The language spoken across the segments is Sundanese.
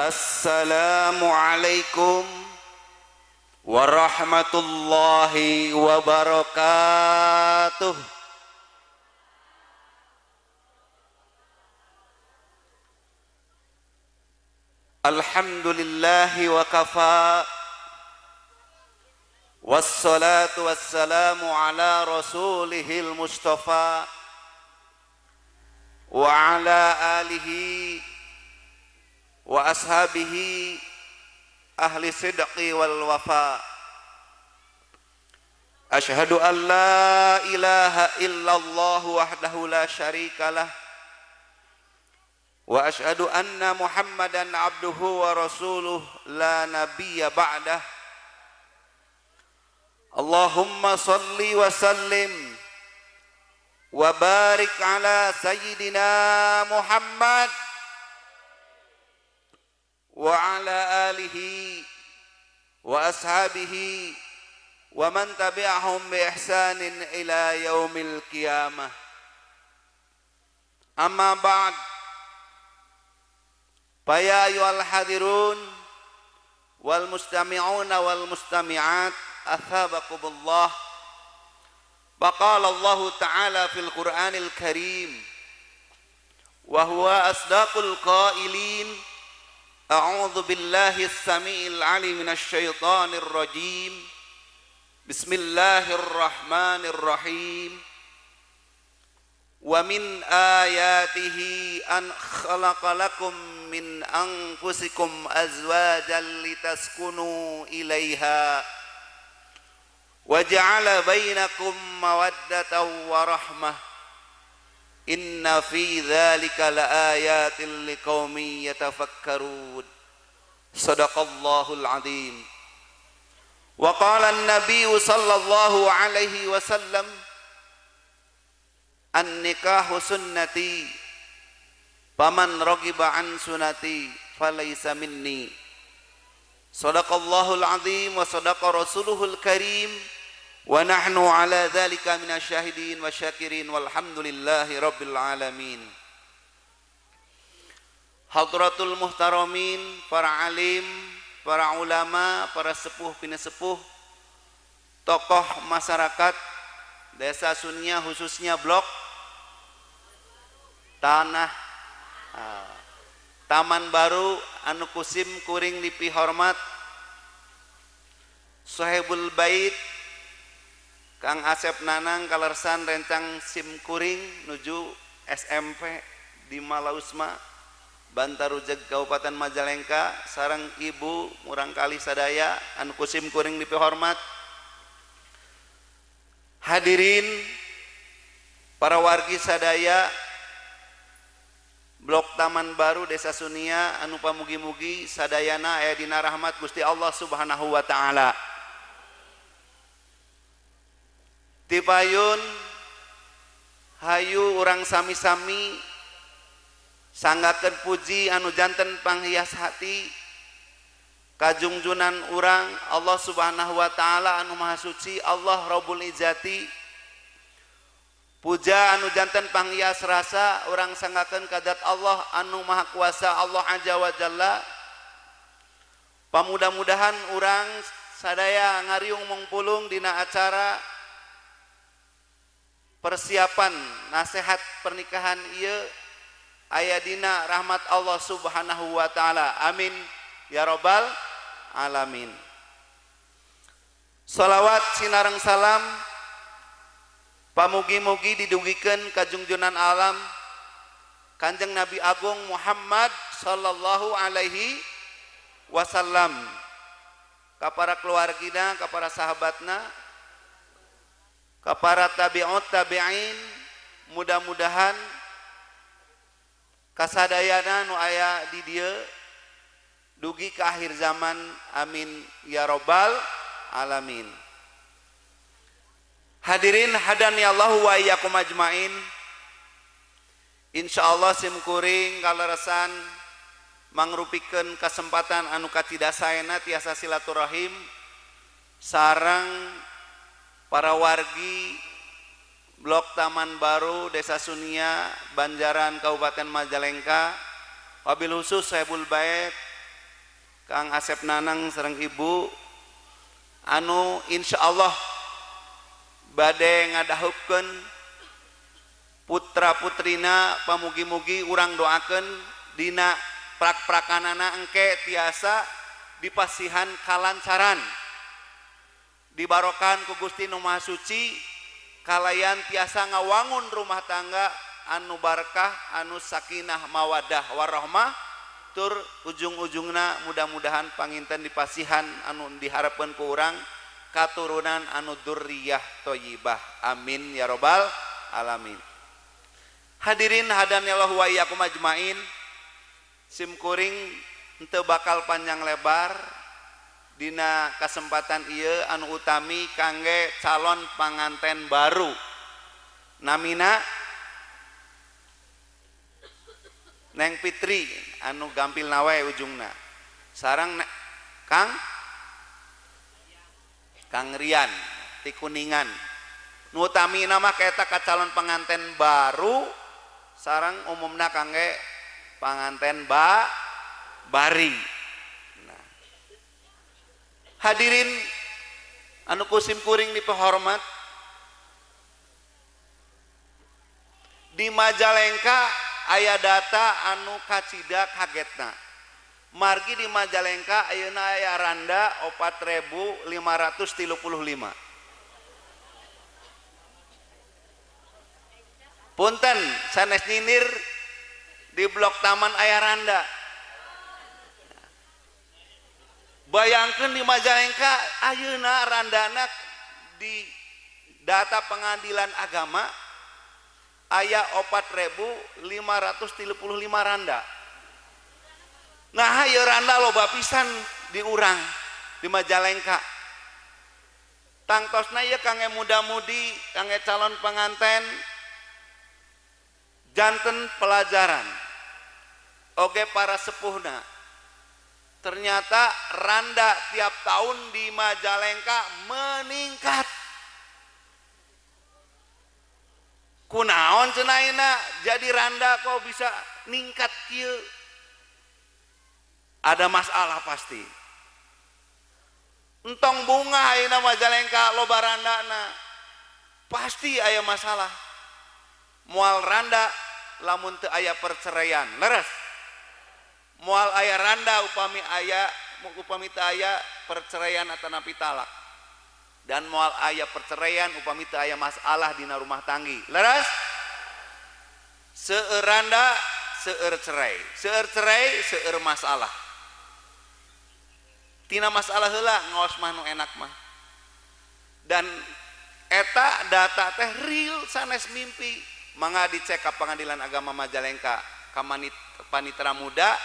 Assalamualaikum warahmatullahi wabarakatuh. Alhamdulillahi wa kafa. Wassalatu wassalamu ala rasulihil mustafa wa ala alihi wa ashabihi ahli sidqi wal wafa. Ashhadu an la ilaha illallah wahdahu la syarikalah wa ashhadu anna muhammadan abduhu wa rasuluh la nabiyya ba'dah. Allahumma salli wa sallim wa barik ala sayyidina Muhammad wa ala alihi wa ashabihi wa man tabi'ahum bi ihsanin ila yaumil qiyamah. Amma ba'd. Faya ayyuhal hadirun wal mustami'una wal mustami'at, athabakumullah. Faqala Allah ta'ala fil Qur'anil Karim wa huwa asdaqul qailin. A'udzu billahi as-sami'il 'alim minasy syaithanir rajim. Bismillahirrahmanirrahim. Wa min ayatihi an khalaqa lakum min anfusikum azwajan litaskunu ilaiha wa ja'ala bainakum mawaddatan wa rahmah. Inna fi dzalika laayatin liqaumin yatafakkarun. Sadaqallahul azim. Wa qala an-nabiy sallallahu alaihi wasallam, an-nikahu sunnati faman ragiba an sunnati falaysa minni. Sadaqallahul azim wa sadaqa rasuluhul karim. Wa nahnu ala dzalika minasyahidin wasyakirin walhamdulillahi rabbil alamin. Hadratul muhtaramin, para alim, para ulama, para sepuh pinesepuh, tokoh masyarakat desa Sunia khususnya blok Tanah Taman Baru anu kusim kuring dipihormat, Sohibul Bait Kang Asep Nanang kalersan rencang sim kuring nuju SMP di Malausma Bantarujeg Kabupaten Majalengka sareng ibu murangkali sadaya anu kusim kuring dipihormat. Hadirin para wargi sadaya Blok Taman Baru Desa Sunia anu pamugi-mugi sadayana aya dina rahmat Gusti Allah Subhanahu wa taala. Tipayun hayu urang sami-sami sanggakeun puji anu janten panghias hati kajungjunan urang Allah Subhanahu wa taala anu maha suci Allah Rabbul Izzati. Puja anu janten panghias rasa urang sanggakeun ka zat Allah anu maha kuasa Allah Azza wa Jalla. Pamudah-mudahan urang sadaya ngariung mungpulung dina acara persiapan nasihat pernikahan ieu aya dina rahmat Allah Subhanahu wa taala. Amin ya rabbal alamin. Salawat sinareng salam pamugi-mugi didugikeun ka junjunan alam Kanjeng Nabi Agung Muhammad sallallahu alaihi wasallam, ka para keluargina, ka para sahabatna, ka para tabi'ut tabi'in. Mudah-mudahan kasadayana nu aya di dieu dugi ke akhir zaman. Amin ya rabbal alamin. Hadirin hadani Allahu wa iyyakum ajmain. Insyaallah simkuring kaleresan mangrupikeun kesempatan anu katidasaena tiasa silaturahim sareng para wargi Blok Taman Baru Desa Sunia Banjaran Kabupaten Majalengka, wabil khusus Sohibul Bait Kang Asep Nanang sareng Ibu anu insyaallah bade ngadahupkeun putra putrina, pamugi-mugi urang doakeun dina prak-prakanana engke tiasa dipasihan kalancaran, dibarokan ku Gusti Nu Maha Suci, kalayan tiasa ngawangun rumah tangga anu barkah, anu sakinah mawadah warahmah, tur ujung-ujungna mudah-mudahan panginten dipasihan anu diharapkeun ku urang katurunan anu dzurriyyah thayyibah, amin ya robbal alamin. Hadirin hadanallahu wa iyyakum ajmain, sim kuring henteu bakal panjang lebar dina kesempatan ieu anu utami kangge calon panganten baru namina Neng Fitri anu gampil nawe ujungna sareng Kang Rian ti Kuningan. Nu utami nama eta ka calon penganten baru sareng umumna kangge panganten bari. Nah, hadirin anu kusim kuring dipehormat, di Majalengka aya data anu kacida kagetna. Margi di Majalengka ayeuna aya randa 4.535. Punten sanes nyindir, di blok taman aya randa. Bayangkeun di Majalengka ayeuna randana di data pengadilan agama aya 4.535 randa. Nah, ieu randa loba pisan di urang di Majalengka. Tangtosna ieu kangge muda-mudi, kangge calon penganten janten pelajaran. Oge para sepuhna. Ternyata randa tiap tahun di Majalengka meningkat. Kunaon cenah ayeuna jadi randa kok bisa ningkat kieu? Ada masalah pasti. Entong bunga ayeuna Majalengka loba randana. Pasti aya masalah. Moal randa lamun teu aya perceraian, leres. Moal aya randa upami teu aya perceraian atanapi talak. Dan moal aya perceraian upami teu aya masalah dina rumah tanggi. Leres? Seueur randa, seueur cerai. Seueur cerai, seueur masalah. Tina masalah heula ngaos mah nu enak mah. Dan eta data teh real sanes mimpi. Mangga dicek ka Pengadilan Agama Majalengka, ka panitra muda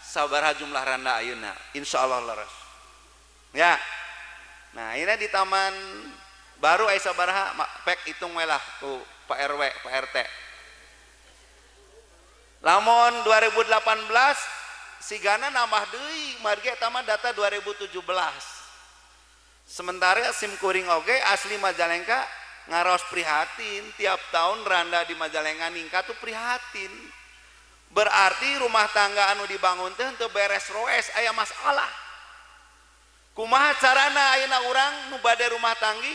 sabaraha jumlah randa ayeuna, insyaallah leres. Ya. Nah, ini di taman baru aya sabaraha pek hitung we lah ku Pak RW, Pak RT. Lamun 2018 sigana nambah deui, margi eta mah data 2017. Sementara sim kuring oge asli Majalengka ngaros prihatin, tiap tahun randa di Majalengka ningkat tuh prihatin. Berarti rumah tangga anu dibangun teh teu beres roes, aya masalah. Kumaha carana ayeuna urang nu bade rumah tanggi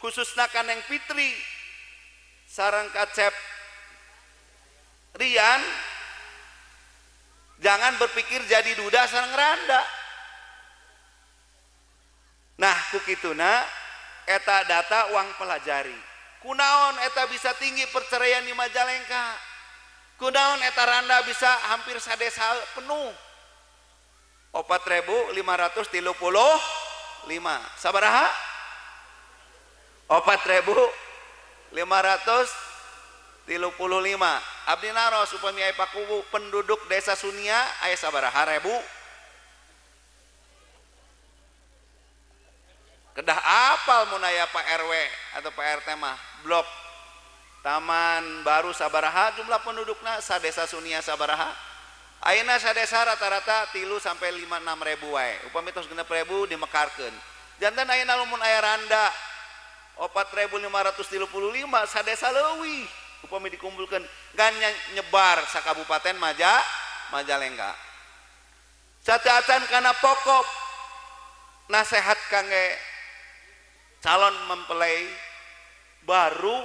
khususna ka Neng Fitri sareng Kacep Rian, jangan berpikir jadi duda sareng randa. Nah, ku kituna eta data uang pelajari. Kunaon eta bisa tinggi perceraian di Majalengka? Kunaon eta randa bisa hampir sadesa penuh? 4.535. Sabaraha? 4.535. Abdi naros upami aya pakuwu penduduk desa Sunia aya sabaraha ribu? Kedah apal mun aya Pak RW atau Pak RT mah blok Taman Baru sabaraha jumlah pendudukna, sadesa Sunia sabaraha? Ayeuna sadesa rata-rata 3 sampai 5 6 ribu wae. Upami tos 6.000 dimekarkeun. Janten ayeuna lamun aya randa 4.535 sadesa leuwih upami dikumpulkeun gan nyebar sakabupaten Majalengka. Sateuacan kana pokok nasehat kangge calon mempelai baru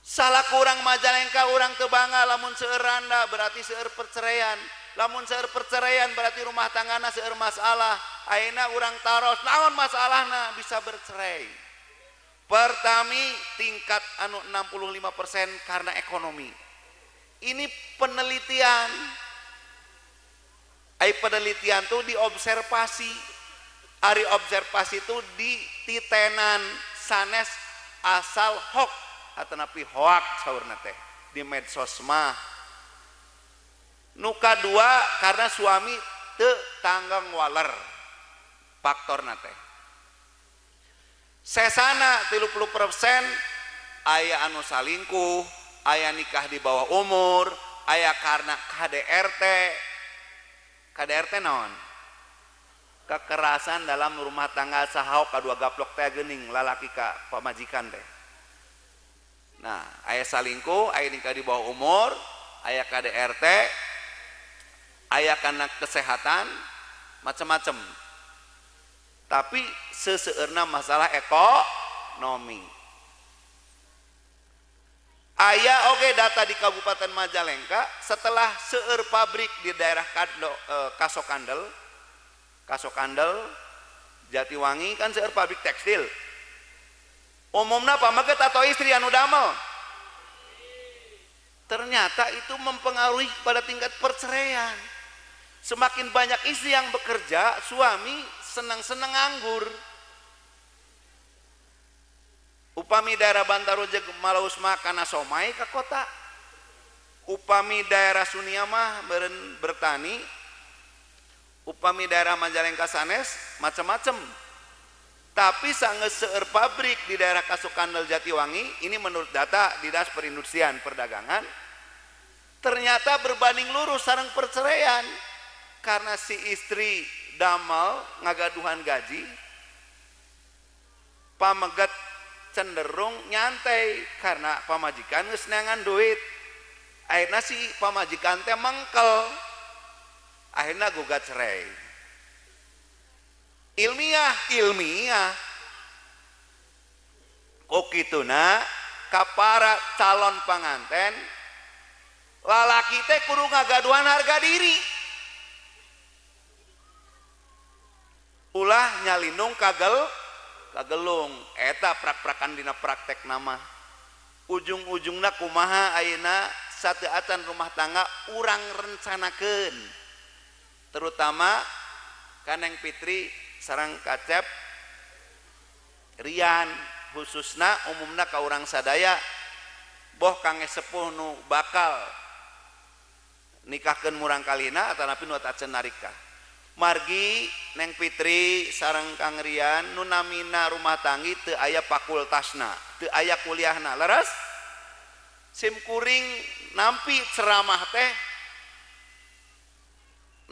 salah kurang Majalengka urang teu bangga lamun seueur randa berarti seueur perceraian, lamun seueur perceraian berarti rumah tanggana seueur masalah. Ayeuna urang taros naon masalahna bisa bercerai. Pertami tingkat anu 65% karena ekonomi. Ini penelitian. Ai penelitian tuh diobservasi. Ari observasi tuh dititenan sanes asal hok atanapi hoak saurna teh di medsos mah. Nu kadua karena suami teu tanggang waler faktorna teh. Sesana 30% aya anu salingkuh, aya nikah di bawah umur, aya karena KDRT. KDRT naon? Kekerasan dalam rumah tangga sahau kadua gaplok teh geuning lalaki ka pamajikan teh. Nah, aya salingkuh, aya nikah di bawah umur, aya KDRT, aya karena kesehatan, macam-macam. Tapi seseueurna masalah ekonomi. Aya oge data di Kabupaten Majalengka setelah seueur pabrik di daerah Kasokandel, Kasokandel, Jatiwangi kan seueur pabrik tekstil. Umumna pameget atau istri anu damel. Ternyata itu mempengaruhi pada tingkat perceraian. Semakin banyak istri yang bekerja, suami senang-senang nganggur. Upami daerah Bantarujeg Malausma kana somai ke kota. Upami daerah Suniamah bertani. Upami daerah Majalengka sanes macam-macam. Tapi sanggeus seueur pabrik di daerah Kasokandel Jatiwangi, ini menurut data Dinas Perindustrian Perdagangan, ternyata berbanding lurus sareng perceraian. Karena si istri damel ngagaduhan gaji, pameget cenderung nyantai karena pamajikan geus neangan duit. Akhirnya si pamajikan teh mengkel, akhirnya gugat cerai. Ilmiah, ilmiah. Kok kituna ka para calon panganten lalaki teh kudu ngagaduhan harga diri. Ulah nyalindung kagelung eta prak-prakan dina praktek nama. Ujung-ujungna kumaha ayeuna sateuacan rumah tangga urang rencanakeun. Terutama ka Neng Fitri sareng Kacep Rian, khususna umumna ka urang sadaya boh kangge sepuh nu bakal nikahkeun murang kalina atanapi nu acan narikah. Margi Neng Fitri sareng Kang Rian nu namina rumah tanggi teu aya fakultasna, teu aya kuliahna. Leres? Sim kuring nampi ceramah teh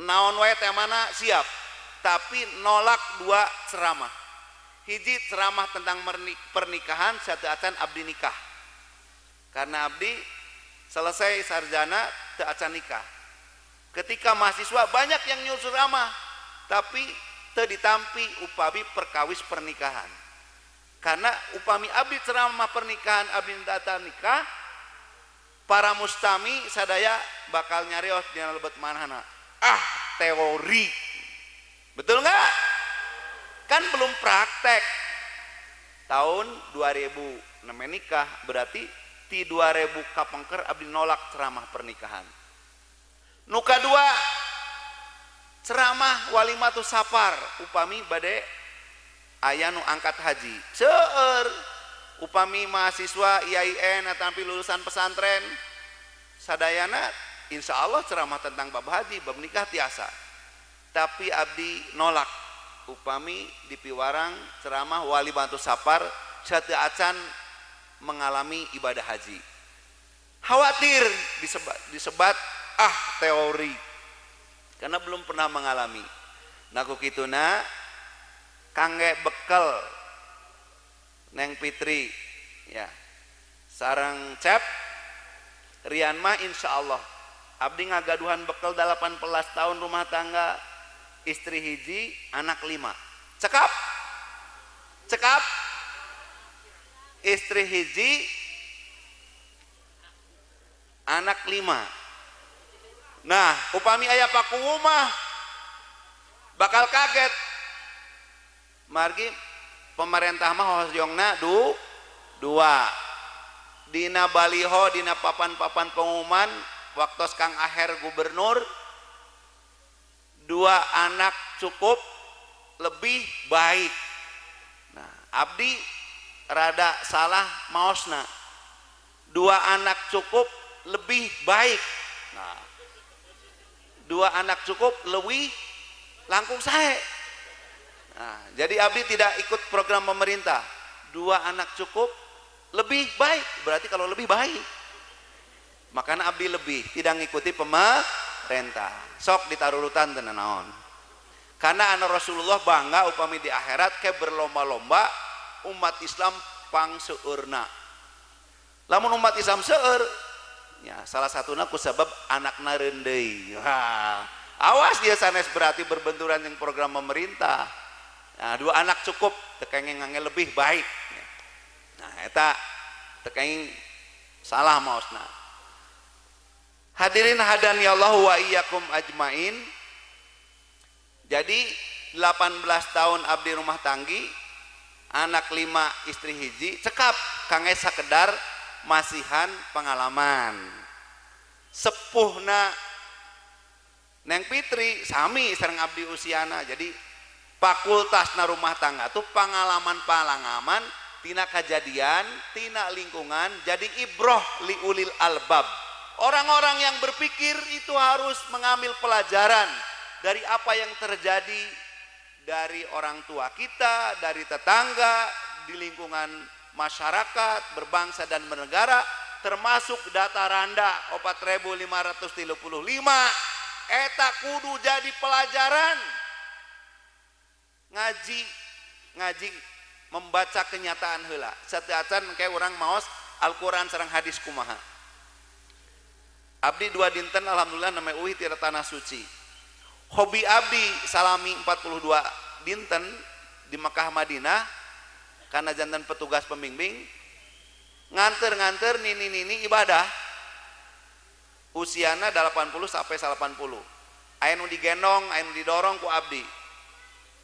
naon wae temana siap, tapi nolak dua ceramah. Hiji ceramah tentang pernikahan sateuacan abdi nikah. Karena abdi selesai sarjana teu acan nikah. Ketika mahasiswa banyak yang nyusul ceramah, tapi teu ditampi upami perkawis pernikahan. Karena upami abdi ceramah pernikahan abdi tata nikah, para mustami sadaya bakal nyarios dina lebet manahna. Ah, teori. Betul nggak? Kan belum praktek. Tahun 2006 nikah, berarti ti 2000 kapengker abdi nolak ceramah pernikahan. Nu kadua ceramah walimatu safar upami bade aya nu angkat haji. Seueur upami mahasiswa IAIN ataupun lulusan pesantren sadayana insya Allah ceramah tentang bab haji, bab nikah tiasa. Tapi abdi nolak upami dipiwarang ceramah walimatu safar sateuacan mengalami ibadah haji. Khawatir disebat ah teori karena belum pernah mengalami. Nah ku kituna kangge bekel Neng Fitri ya sareng Cep Rian mah insya Allah Abdi ngagaduhan bekal 18 tahun rumah tangga, istri hiji, anak 5. Cekap? Cekap? Istri hiji, anak 5. Nah, upami aya pakuwu mah bakal kaget. Margi pemerintah mah hoyongna dua. Dina baliho, dina papan-papan pengumuman waktos Kang Aher gubernur, 2 anak cukup lebih baik. Nah, abdi rada salah maosna. 2 anak cukup lebih baik. Nah, 2 anak cukup lebih langkung sae. Nah, jadi abdi tidak ikut program pemerintah. 2 anak cukup lebih baik, berarti kalau lebih baik. Makanya abdi lebih tidak ngikuti pemerintah. Sok ditarurutan teu naon. Karena anak Rasulullah bangga upami di akhirat ke berlomba-lomba umat Islam pangseueurna. Lamun umat Islam seueur, ya salah satuna ku sabab anakna reundeuy. Wah, awas dia sanes berarti berbenturan yang program pemerintah. Nah, 2 anak cukup teu kenging ngange lebih baik. Nah, eta teu kenging salah maosna. Hadirin hadaniyallahu wa iyyakum ajmain. Jadi 18 tahun abdi rumah tanggi, anak 5, istri hiji, cekap kangge sakedar masihan pengalaman. Sepuhna Neng Fitri sami sareng abdi usiana. Jadi fakultasna rumah tangga tuh pengalaman-pengalaman tina kejadian, tina lingkungan, jadi ibroh liulil albab. Orang-orang yang berpikir itu harus mengambil pelajaran dari apa yang terjadi dari orang tua kita, dari tetangga, di lingkungan masyarakat, berbangsa dan bernegara, termasuk data randa 4535 eta kudu jadi pelajaran. Ngaji, ngaji membaca kenyataan heula. Sateuacan kayak orang maos Al-Qur'an sareng hadis kumaha. Abdi 2 dinten alhamdulillah namanya uih tira tanah suci. Hobi abdi salami 42 dinten di Mekah Madinah karena jantan petugas pembimbing nganter-nganter nini-nini ibadah. Usiana 80 sampai 80. Aya nu digendong, aya nu didorong ku abdi.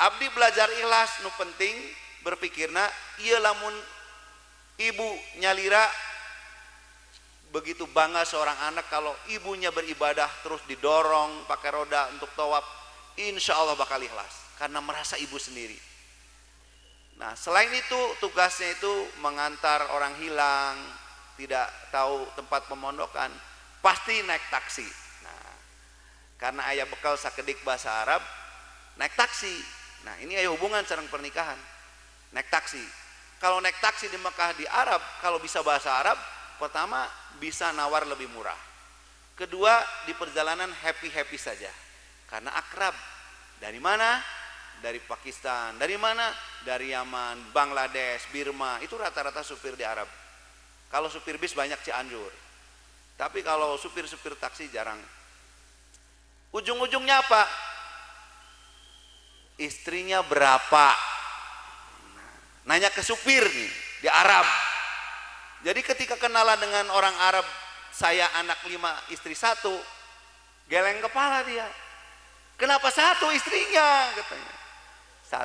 Abdi belajar ikhlas, nu penting berpikirna ieu lamun ibu nyalira. Begitu bangga seorang anak kalau ibunya beribadah terus didorong pakai roda untuk tawaf, insya Allah bakal ikhlas karena merasa ibu sendiri. Nah, selain itu tugasnya itu mengantar orang hilang, tidak tahu tempat pemondokan, pasti naik taksi. Nah, karena ayah bekal sakedik bahasa Arab, naik taksi. Nah, ini ayah hubungan sareng pernikahan, naik taksi. Kalau naik taksi di Mekah di Arab, kalau bisa bahasa Arab, pertama bisa nawar lebih murah. Kedua, di perjalanan happy-happy saja. Karena akrab. Dari mana? Dari Pakistan. Dari mana? Dari Yaman, Bangladesh, Birma. Itu rata-rata supir di Arab. Kalau supir bis banyak Cianjur. Tapi kalau supir-supir taksi jarang. Ujung-ujungnya apa? Istrinya berapa? Nanya ke supir nih di Arab. Jadi ketika kenalan dengan orang Arab, saya anak 5, istri 1, geleng kepala dia. Kenapa 1 istrinya? Katanya.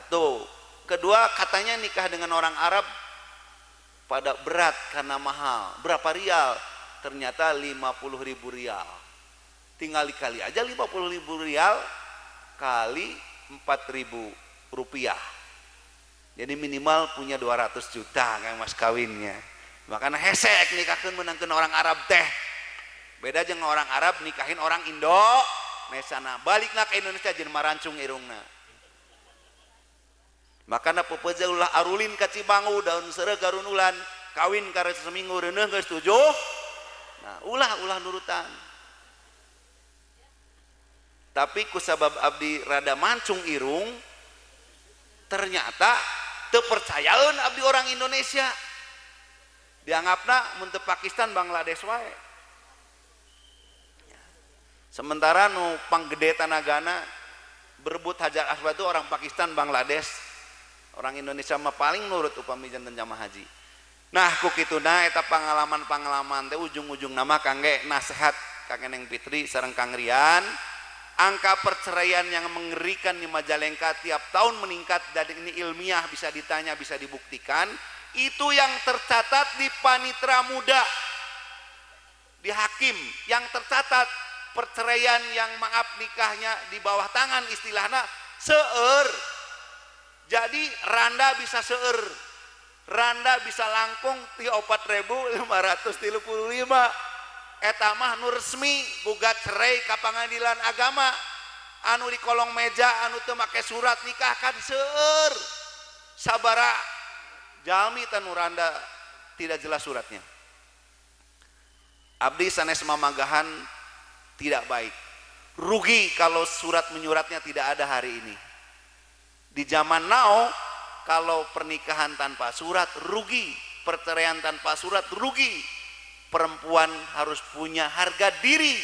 1. Kedua, katanya nikah dengan orang Arab pada berat karena mahal. Berapa rial? Ternyata 50.000 rial. Tinggal dikali aja 50.000 rial kali 4.000 rupiah. Jadi minimal punya 200 juta kayak mas kawinnya. Makanya hesek nikahkeun menangkeun orang Arab teh. Beda jeung orang Arab nikahin orang Indo, mesana balikna ke Indonesia jeung marancung irungna. Makana pepeja ulah arulin ka Cibangu daun seureuh garunulan, kawin kare seminggu reuneuh geus 7. Nah, ulah nurutan. Tapi kusabab abdi rada mancung irung, ternyata teu percayaeun abdi orang Indonesia. Dianggapna mun teu Pakistan Bangladesh wae. Sementara nu panggede tanagana berebut Hajar Aswad itu orang Pakistan, Bangladesh. Orang Indonesia mah paling nurut upami janten jamaah haji. Nah, ku kituna eta pengalaman-pengalaman teh ujung-ujung nama kangge nasihat Kang Neng Fitri sareng Kang Rian. Angka perceraian yang mengerikan di Majalengka tiap tahun meningkat, dan ini ilmiah, bisa ditanya, bisa dibuktikan. Itu yang tercatat di panitra muda, di hakim, yang tercatat perceraian yang maaf nikahnya di bawah tangan istilahnya seueur. Jadi randa bisa seueur, randa bisa langkung ti 4.535. Eta mah nu resmi gugat cerai ka pengadilan agama, anu di kolong meja, anu teu make surat nikah kan seueur. Sabara jalmi tanu randa tidak jelas suratnya. Abdi sanes mamagahan tidak baik. Rugi kalau surat menyuratnya tidak ada hari ini. Di zaman now kalau pernikahan tanpa surat rugi, perceraian tanpa surat rugi. Perempuan harus punya harga diri.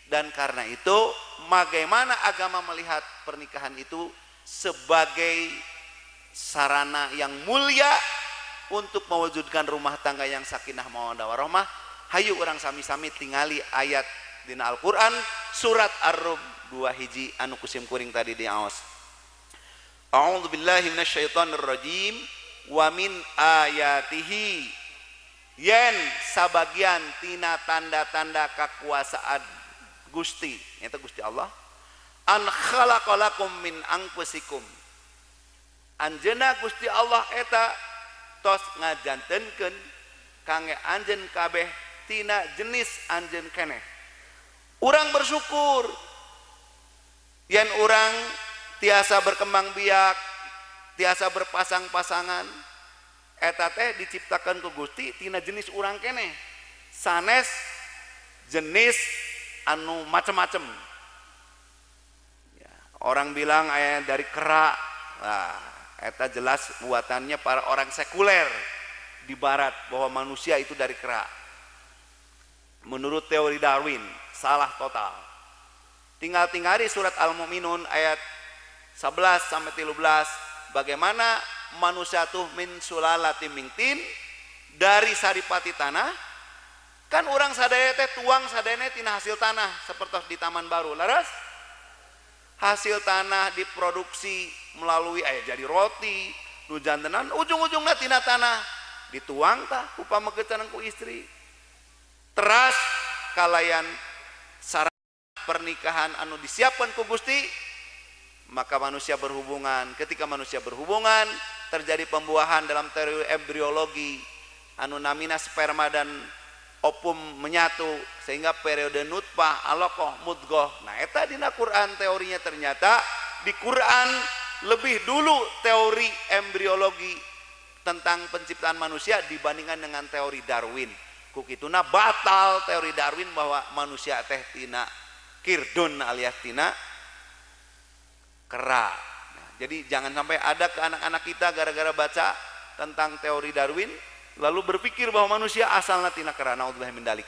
Dan karena itu bagaimana agama melihat pernikahan itu sebagai sarana yang mulia untuk mewujudkan rumah tangga yang sakinah mawaddah warahmah. Hayu urang sami-sami tingali ayat dina Al-Qur'an surat Ar-Rum 2 hiji anu kusim kuring tadi diaos. A'udzu billahi minasyaitonir rajim wa min ayatihi, yen sabagian tina tanda-tanda kakuasaan Gusti eta Gusti Allah, an khalaqalakum min anfusikum, anjeunna Gusti Allah eta tos ngajantenkeun kangge anjeun kabeh tina jenis anjeun keneh. Urang bersyukur yen urang tiasa berkembang biak, tiasa berpasang-pasangan, eta teh diciptakan ku Gusti tina jenis urang keneh, sanes jenis anu macem-macem. Ya, orang bilang aya dari kera, nah, eta jelas buatannya para orang sekuler di barat bahwa manusia itu dari kera. Menurut teori Darwin, salah total. Tinggal tingali surat Al-Mu'minun ayat 11 sampai 13, bagaimana manusia tuh min sulalati min tin, dari saripati tanah. Kan orang sadaya teh tuang sadayana tina hasil tanah seperti di Taman Baru, laras? Hasil tanah diproduksi melalui aya jadi roti, nu jantenan ujung-ujungna tina tanah dituang tah ku pamegetan ku istri. Teras kalayan sarana pernikahan anu disiapkan ku Gusti, maka manusia berhubungan. Ketika manusia berhubungan terjadi pembuahan dalam teori embriologi anu namina sperma dan opum menyatu sehingga periode nutfah, alaqah, mudghah. Nah eta dina Quran teorinya, ternyata di Quran lebih dulu teori embriologi tentang penciptaan manusia dibandingkan dengan teori Darwin. Ku kituna batal teori Darwin bahwa manusia teh tina kirdun alias tina kera. Nah, jadi jangan sampai ada ke anak-anak kita gara-gara baca tentang teori Darwin lalu berpikir bahwa manusia asalnya tina kera. Naudzubillah min dalik.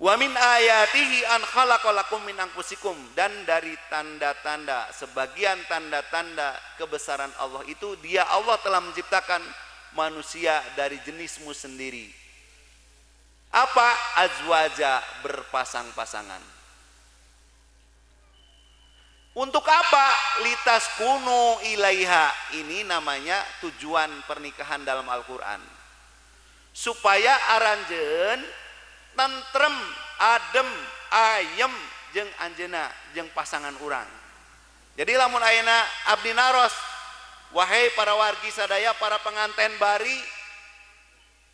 Wa min ayatihi an khalaqalakum min anfusikum, dan dari tanda-tanda, sebagian tanda-tanda kebesaran Allah itu, dia Allah telah menciptakan manusia dari jenismu sendiri. Apa? Azwaja, berpasang-pasangan. Untuk apa? Litas kunu ilaiha. Ini namanya tujuan pernikahan dalam Al-Quran. Supaya aranjeun tentrem, adem, ayem jeung anjeuna, jeung pasangan urang. Jadi lamun ayeuna abdi naros, wahai para wargi sadaya, para pengantin bari,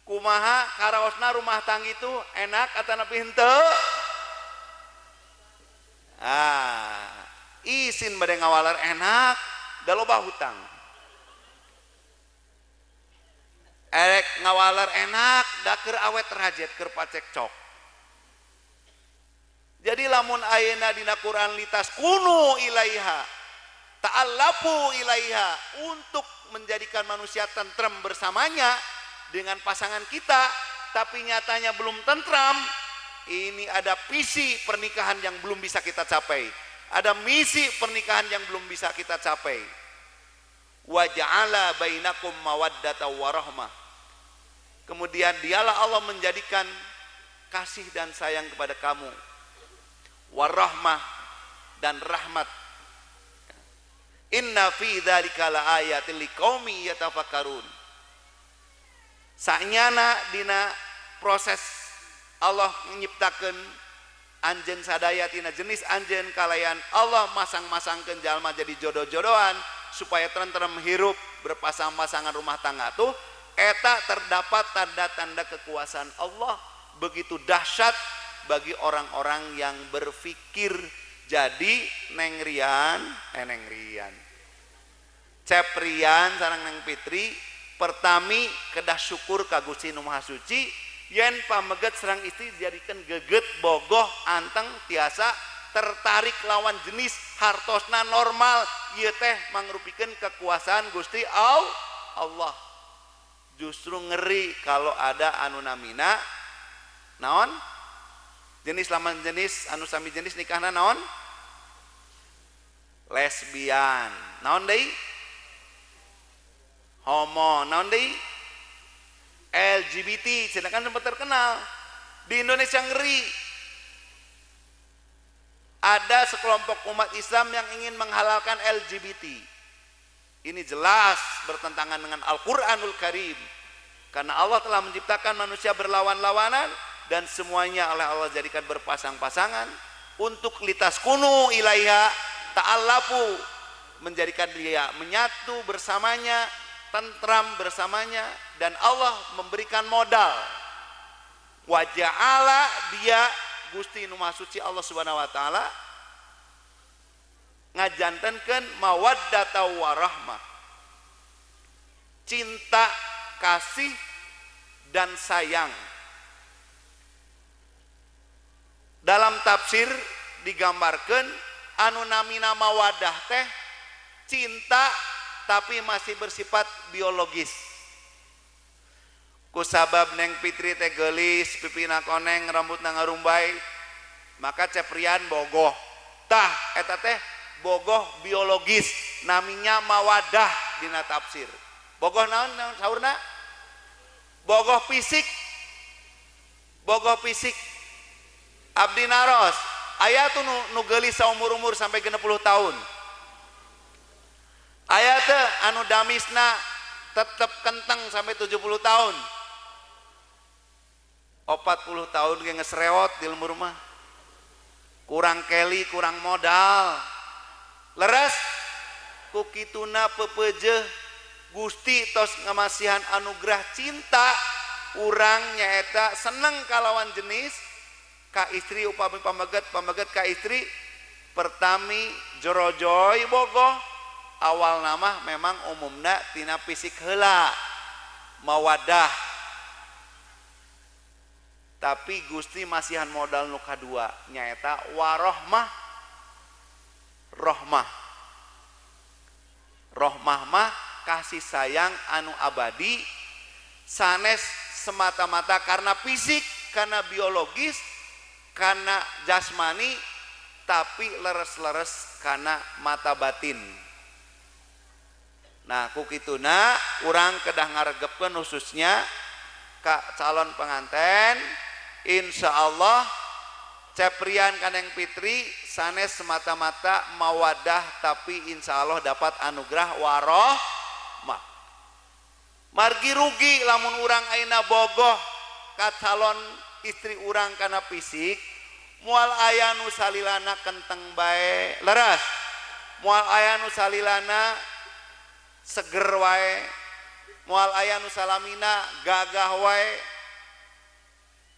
kumaha karaosna rumah tangga itu enak atanapi henteu? Ah, isin bade ngawaler enak, da loba hutang. Erek ngawaler enak, da keur awet rajet, keur pacekcok. Jadi lamun ayeuna dina Quran litas kunu ilaiha, ta'allafu ilaiha, untuk menjadikan manusia tentrem bersamanya dengan pasangan kita, tapi nyatanya belum tentram, Ini ada visi pernikahan yang belum bisa kita capai. Ada misi pernikahan yang belum bisa kita capai. Wa ja'ala bainakum mawaddata warahmah. Kemudian dialah Allah menjadikan kasih dan sayang kepada kamu. Warahmah dan rahmat. Inna fi dzalika laayatin liqaumin yatafakkarun. Sanyana dina proses Allah menyiptakan anjeun sadaya tina jenis anjeun kalayan Allah masang-masangkeun jalma jadi jodoh-jodohan supaya tentrem hirup berpasang-pasangan rumah tangga tuh eta terdapat tanda-tanda kekuasaan Allah begitu dahsyat bagi orang-orang yang berpikir. Jadi Neng Rian, Neng Rian Ceprian sareng Neng Fitri pertami kedah syukur ka Gusti Nu Maha Suci yen pameget serang istri dijadikan geget bogoh anteng tiasa tertarik lawan jenis hartosna normal ieu teh mangrupikeun kekuasaan Gusti Allah. Justru ngeri kalau ada anu namina naon jenis lawan jenis anu sami jenis nikahna naon lesbian naon deui homo naon deui LGBT cenah kan sempat terkenal di Indonesia. Ngeri ada sekelompok umat Islam yang ingin menghalalkan LGBT. Ini jelas bertentangan dengan Al-Quranul Karim karena Allah telah menciptakan manusia berlawan-lawanan dan semuanya oleh Allah jadikan berpasang-pasangan untuk litaskunu ilaiha ta'allafu, menjadikan dia menyatu bersamanya, tentram bersamanya, dan Allah memberikan modal. Wa ja'ala dia Gusti Nu Maha Suci Allah Subhanahu wa taala ngajantenkeun mawaddata warahmah, cinta, kasih dan sayang. Dalam tafsir digambarkan anu namina mawadah teh cinta tapi masih bersifat biologis. Kusabab Neng Fitri teh geulis, pipina koneng, rambutna ngarumbay, maka Ceprian bogoh. Tah eta teh bogoh biologis, naminya mawadah dina tafsir. Bogoh naon naon saurna? Bogoh fisik. Bogoh fisik. Abdi naros, aya tuh nu geulis saumur-umur sampai 60 tahun. Aya teh anu damisna tetep kenteng sampai 70 tahun. 40 tahun ge geus reot di lembur mah. Kurang keli, kurang modal. Leres ku kituna pepeujeuh Gusti tos ngamasihan anugerah cinta urang nyaeta seneng kalawan jenis ka istri upami pameget, pameget ka istri pertami jorojoy bogoh. Awal nama memang umumna tina fisik heula mawadah, tapi Gusti masihan modal nu kadua nyaeta warohmah rohmah. Rohmah mah kasih sayang anu abadi sanes semata-mata karena fisik, karena biologis, karena jasmani, tapi leres-leres karena mata batin. Nah ku kituna urang kedah ngaregepkeun khususnya ka calon penganten. Insya Allah Ceprian kaneng Fitri sanes semata-mata mawadah, tapi insya Allah dapat anugerah warohmah. Margi rugi lamun urang ayeuna bogoh ka calon istri urang kana fisik, moal aya nu salilana kenteng bae leres, moal aya nu salilana seger wae, moal aya nu salamina gagah wae.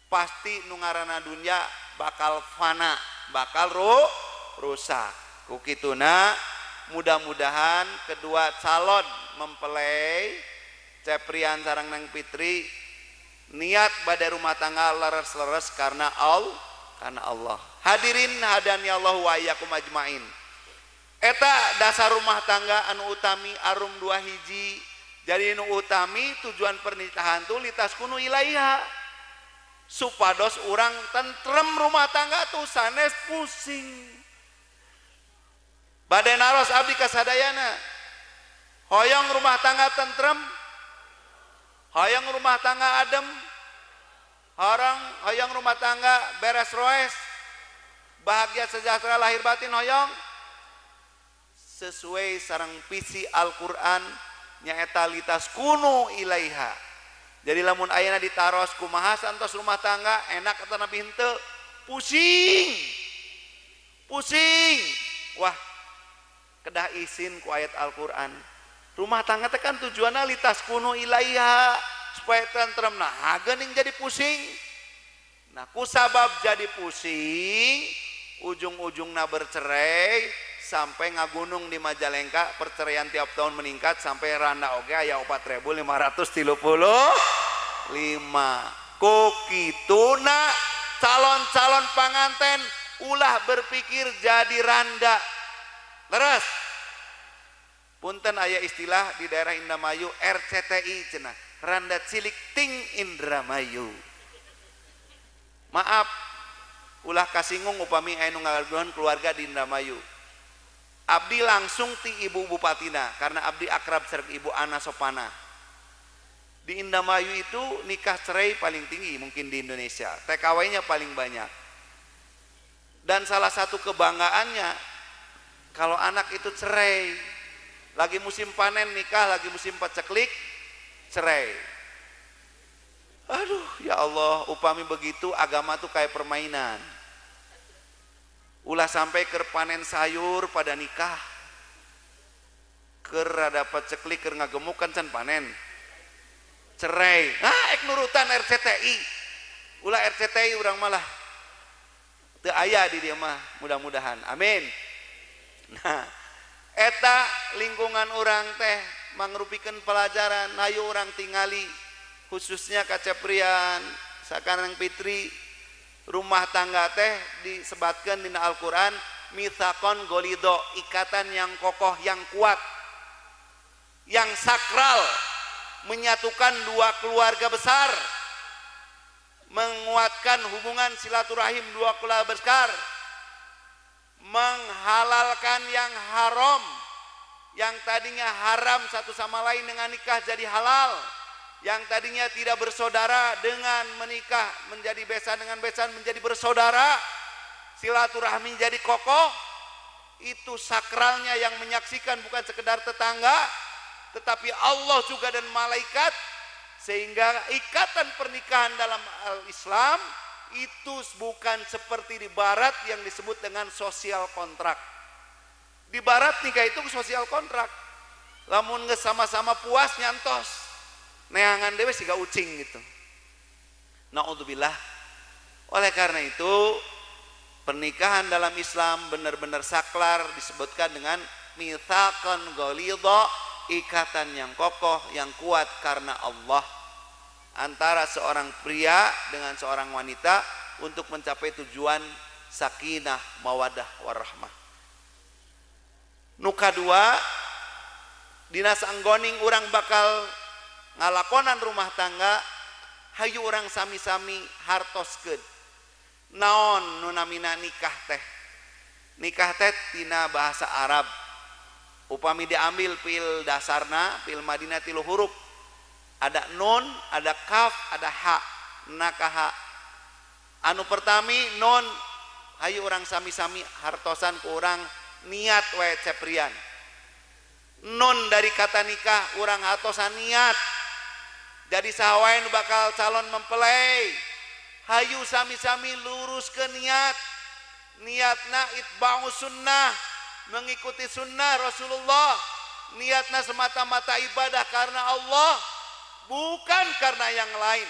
Pasti nu ngaranna dunya bakal fana, bakal rusak. Ku kituna mudah-mudahan kedua calon mempelai Ceprian sareng Neng Fitri niat pada rumah tangga leres-leres karena Allah, karena Allah. Hadirin hadani Allah wa iyyakum ajmain. Eta dasar rumah tangga anu utami arum dua hiji. Jadi anu utami tujuan pernikahan tuh litaskunu ilaiha. Supados urang tentrem rumah tangga tuh sanes pusing. Bade naros abdi kasadayana. Hoyong rumah tangga tentrem, hoyong rumah tangga adem, hoyong rumah tangga beres roes, bahagia sejahtera lahir batin hoyong. Sesuai sareng visi Al-Qur'an nyaeta litaskunu ilaiha. Jadi lamun ayeuna ditaros kumaha santos rumah tangga enak atanapi henteu, pusing. Pusing. Wah, kedah isin ku ayat Al-Qur'an. Rumah tangga teh kan tujuanna litaskunu ilaiha supaya tentrem. Nah, geuning jadi pusing. Nah, ku sabab jadi pusing, ujung-ujungna bercerai sampai ngagunung di Majalengka, perceraian tiap tahun meningkat sampai randa oge aya 4.535. Ku kituna calon-calon panganten ulah berpikir jadi randa. Leres. Punten aya istilah di daerah Indramayu RCTI cenah, randa cilik ting Indramayu. Maaf, ulah kasinggung upami aya nu ngagaduhan keluarga di Indramayu. Abdi langsung ti ibu bupatina karena abdi akrab sareng ibu Ana Sopana. Di Indramayu itu nikah cerai paling tinggi mungkin di Indonesia, TKW-nya paling banyak. Dan salah satu kebanggaannya kalau anak itu cerai, lagi musim panen nikah, lagi musim paceklik cerai. Aduh, ya Allah, upami begitu agama tuh kayak permainan. Ulah sampai keur panen sayur pada nikah. Keur rada paceklik keur ngagemuk kan can panen. Cerai. Ah, ek nurutan RCTI. Ulah RCTI urang malah teu aya di dieu mah, mudah-mudahan. Amin. Nah, eta lingkungan urang teh mangrupikeun pelajaran, hayu urang tingali khususnya kaceprian sakanang Fitri. Rumah tangga teh disebatkan dina Al-Qur'an mitsaqon golido, ikatan yang kokoh, yang kuat, yang sakral, menyatukan dua keluarga besar, menguatkan hubungan silaturahim dua keluarga besar, menghalalkan yang haram, yang tadinya haram satu sama lain dengan nikah jadi halal, yang tadinya tidak bersaudara dengan menikah menjadi besan dengan besan menjadi bersaudara, silaturahmi jadi kokoh. Itu sakralnya yang menyaksikan bukan sekedar tetangga, tetapi Allah juga dan malaikat. Sehingga ikatan pernikahan dalam al-Islam itu bukan seperti di barat yang disebut dengan sosial kontrak. Di barat nikah itu sosial kontrak. Lamun geus sama-sama puas nyantos, neangan dewe siga ucing gitu. Naudzubillah. Oleh karena itu pernikahan dalam Islam benar-benar saklar, disebutkan dengan mitsaqan ghalidha, ikatan yang kokoh, yang kuat karena Allah antara seorang pria dengan seorang wanita untuk mencapai tujuan sakinah, mawadah, warahmah. Nu kadua, dina sanggoning urang bakal ngalakonan rumah tangga, hayu urang sami-sami hartoskeun. Naon nu namina nikah teh? Nikah teh tina bahasa Arab. Upami diambil pil dasarna, pil Madinah tilu huruf. Ada nun, ada kaf, ada ha. Nakaha. Anu pertami nun, hayu urang sami-sami hartosan ku urang niat wae ceprian. Nun dari kata nikah urang hartosan niat. Jadi saha wae nu bakal calon mempelai, hayu sami-sami lurus ke niat. Niatna itba'u sunnah, mengikuti sunnah Rasulullah. Niatna semata-mata ibadah karena Allah, bukan karena yang lain.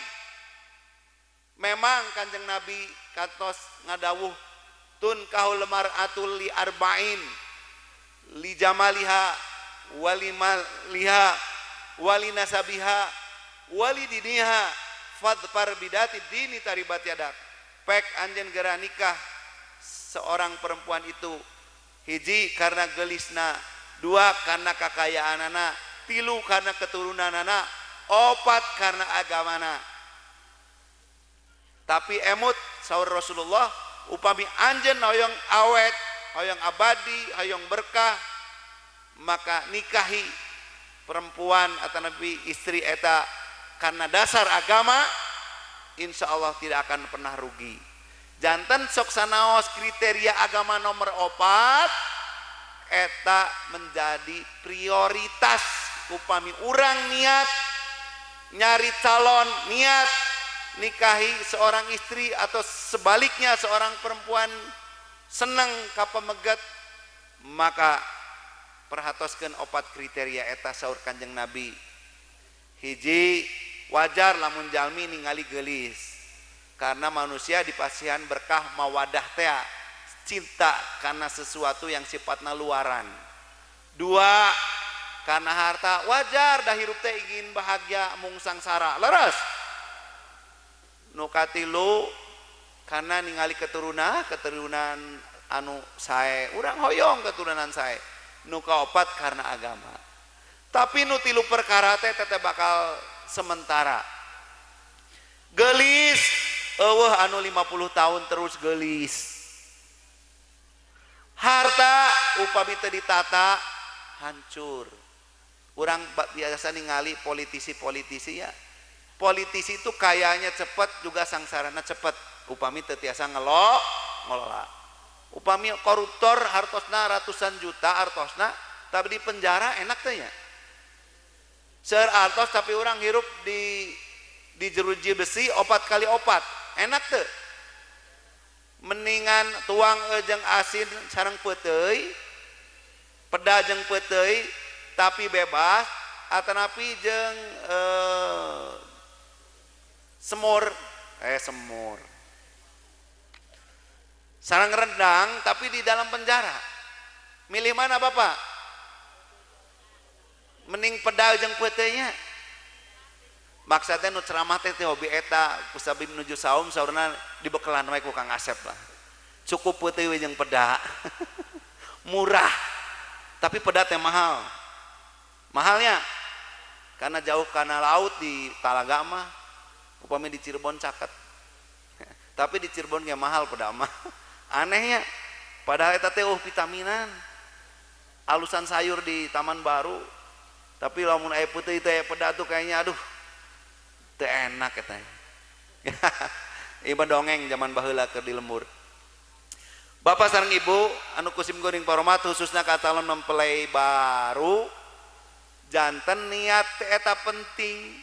Memang Kanjeng Nabi katos ngadawuh tun kahul mar'atul li arba'in li jamaliha wali maliha wali nasabiha wali diniha fadfar bidati dini taribat yadak. Pek anjeun geura nikah seorang perempuan itu, hiji karena gelisna, dua karena kekayaanana, tilu karena keturunanana, opat karena agamana. Tapi emut saur Rasulullah upami anjeun hoyong awet, hoyong abadi, hoyong berkah, maka nikahi perempuan atau nabi istri eta karena dasar agama, insya Allah tidak akan pernah rugi. Janten sok sanaos kriteria agama nomor 4 eta menjadi prioritas upami urang niat nyari calon, niat nikahi seorang istri atau sebaliknya seorang perempuan seneng ka pameget, maka perhatoskeun 4 kriteria eta saur Kanjeng Nabi. Hiji, wajar lamun jalmi ningali geulis, karena manusia dipasihan berkah mawadah tea, cinta karena sesuatu yang sifatna luaran. Dua, karena harta, wajar dah hirup teh ingin bahagia mung sangsara, leres. Nu katilu, karena ningali keturunan anu sae, urang hoyong keturunan sae. Nu kaopat karena agama. Tapi nu tilu perkara teh teteh bakal sementara. Gelis eueuh anu 50 tahun terus gelis. Harta upami teu ditata hancur. Urang biasa ningali politisi-politisi ya. Politisi itu kayanya cepet juga sangsarana cepet upami teu tiasa ngelola. Upami koruptor hartosna ratusan juta hartosna tapi di penjara enak teh nya. Seur artos tapi urang hirup di jeruji besi 4 kali 4 enak teu. Mendingan tuang jeung asin sareng peuteuy, peda jeung peuteuy tapi bebas, atanapi jeung semur sarang rendang tapi di dalam penjara. Milih mana Bapak? Mending pedal jeung peuteuy nya. Maksudnya nu ceramah teh hobi eta kusabi menuju saum saurna dibekelan we ku Kang Asep lah. Cukup peuteuy we jeung peda. Murah. Tapi peda teh mahal. Mahalnya karena jauh karena laut di Talaga mah, upami di Cirebon caket. Tapi di Cirebon ge mahal peda mah. Anehnya padahal eta teh vitaminan. Alusan sayur di Taman Baru. Tapi lamun aya putih teh peda tuh kayaknya aduh teu enak eta. Ieu dongeng zaman baheula keur di lembur. Bapak sareng Ibu anu ku sim kuring paromat khususna ka calon mempelai baru, janten niat teh eta penting.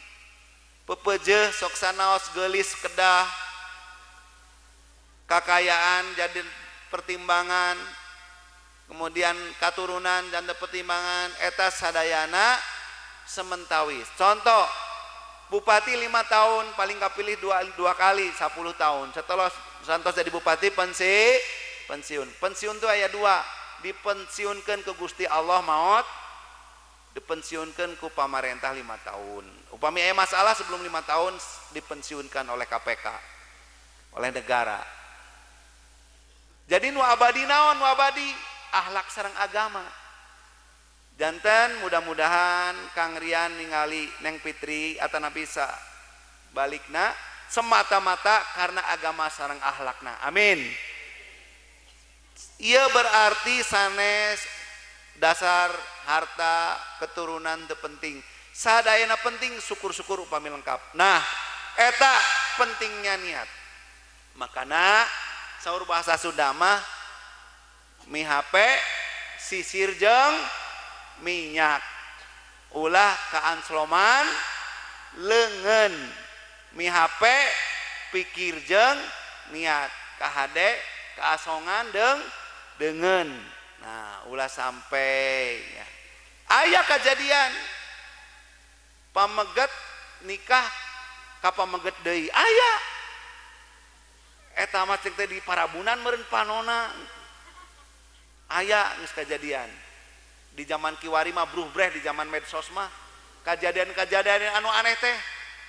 Pepeujeuh sok sanaos geulis kedah, kakayaan jadi pertimbangan, kemudian katurunan dan pertimbangan eta sadayana sementawis. Contoh, bupati 5 tahun paling kapilih dua kali 10 tahun. Setelah santos jadi bupati pensiun. Pensiun tuh aya 2, dipensiunkan ke Gusti Allah maot, dipensiunkan ku pamarentah 5 tahun. Upami aya masalah sebelum 5 tahun dipensiunkan oleh KPK, oleh negara. Jadi nu abadi naon? Nu abadi akhlak sareng agama. Janten mudah-mudahan Kang Rian ningali Neng Fitri atanapi balikna semata-mata karena agama sareng akhlakna. Amin. Ia berarti sanes dasar harta keturunan teu penting. Sadayana penting, syukur-syukur upami lengkap. Nah, eta pentingnya niat. Makana saur bahasa Sunda mah mi HP sisir jeung minyak, ulah kaansloman leungeun. Mi HP pikir jeung niat, kahade kaasongan deungeun. Nah, ulah sampai ya. Aya kejadian pameget nikah ka pameget deui aya. Eta mah cek teh di Parabunan meureun panona. Aya geus kejadian. Di zaman kiwari mah bruh-breh, di zaman medsos mah kejadian-kejadian anu aneh teh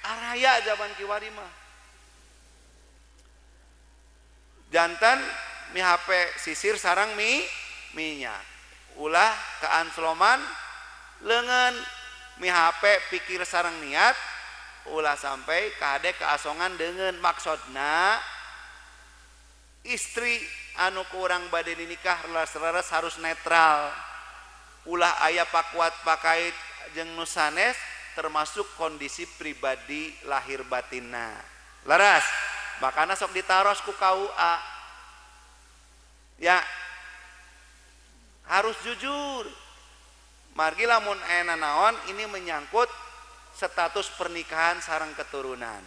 araya zaman kiwari mah. Jantan mi HP sisir sarang mi minyak, ulah kaansloman leungeun. Mi HP pikir sarang niat, Ulah sampai kade kaasongan dengan maksudna istri anu kurang bade nikah leres-leres harus netral. Ulah aya pakuat pakait jeung nu sanes termasuk kondisi pribadi lahir batinna. Leres, makana sok ditaros ku KUA. Ya, harus jujur. Margi lamun aya naon ini menyangkut status pernikahan sareng keturunan.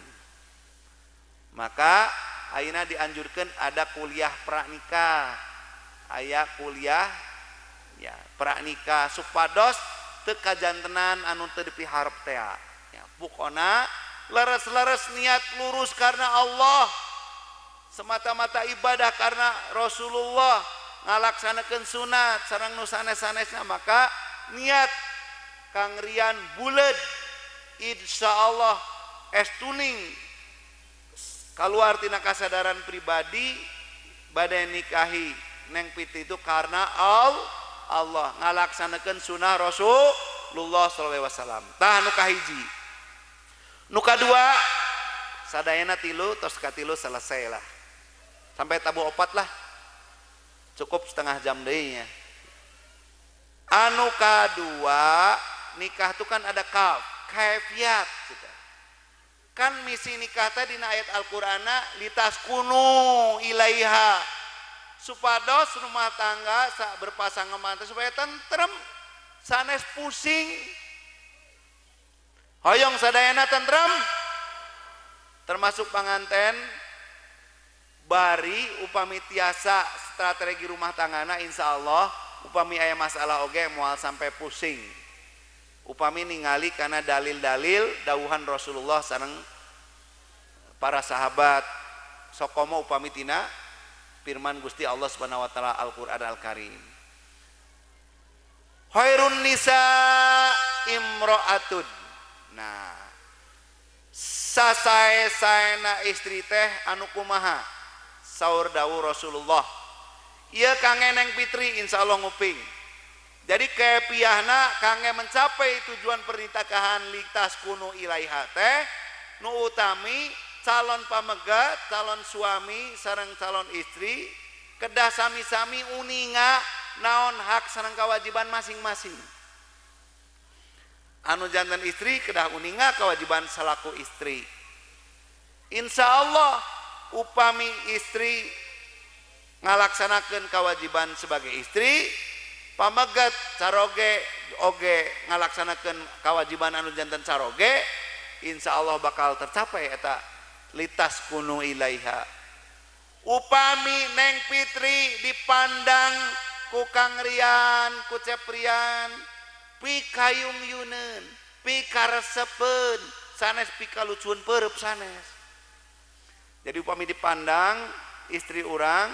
Maka ayeuna dianjurkan ada kuliah pranikah. Aya kuliah ya pranikah supados teu kajantenan anu teu dipiharep teh. Ya, pokona leres-leres niat lurus karena Allah, semata-mata ibadah karena Rasulullah, ngalaksanakeun sunat sareng nu sanes-sanesna, maka niat Kang Rian buleud insyaallah estuning keluar tina kasadaran pribadi bade nikahi Neng Fitri itu karena Allah, ngalaksanakeun sunah Rasulullah sallallahu alaihi wasallam. Tah nu kahiji. Nu kadua sadayana tilu tos katilu selesai lah. Sampai tabuh opat lah. Cukup setengah jam deui nya. Anu kadua nikah tuh kan ada kaifiat gitu. Kan misi nikah tadi dina ayat Al-Qur'ana litaskunu ilaiha, supados rumah tangga berpasangan mantan supaya tentrem, sanes pusing. Hoyong sadayana tentrem, termasuk panganten bari upami tiasa strategi rumah tanggana insyaallah upami aya masalah oge moal sampai pusing. Upami ningali karena dalil-dalil dawuhan Rasulullah sareng para sahabat sokomo upami tina firman Gusti Allah Subhanahu wa taala Al-Qur'an Al-Karim. Khairun nisa imra'atun. Nah, sasae-saena istri teh anu kumaha? Saur dawuh Rasulullah. Ieu kangge Neng Fitri insyaallah nguping. Jadi kepiahna kangge mencapai tujuan pernikahan litaskunu ilaiha teh nu utami calon pamegat, calon suami sareng calon istri kedah sami-sami uninga naon hak sareng kewajiban masing-masing. Anu jantan istri kedah uninga kewajiban salaku istri. Insya Allah upami istri ngalaksanakeun kewajiban sebagai istri, pamegat caroge oge ngalaksanakeun kewajiban anu jantan caroge, insya Allah bakal tercapai eta litaskunu ilaiha. Upami Neng Fitri dipandang ku Kang Rian, ku Ceprian, pikayung yuneun, pikaresepeun, sanes pikalucuun peureub sanes. Jadi upami dipandang istri urang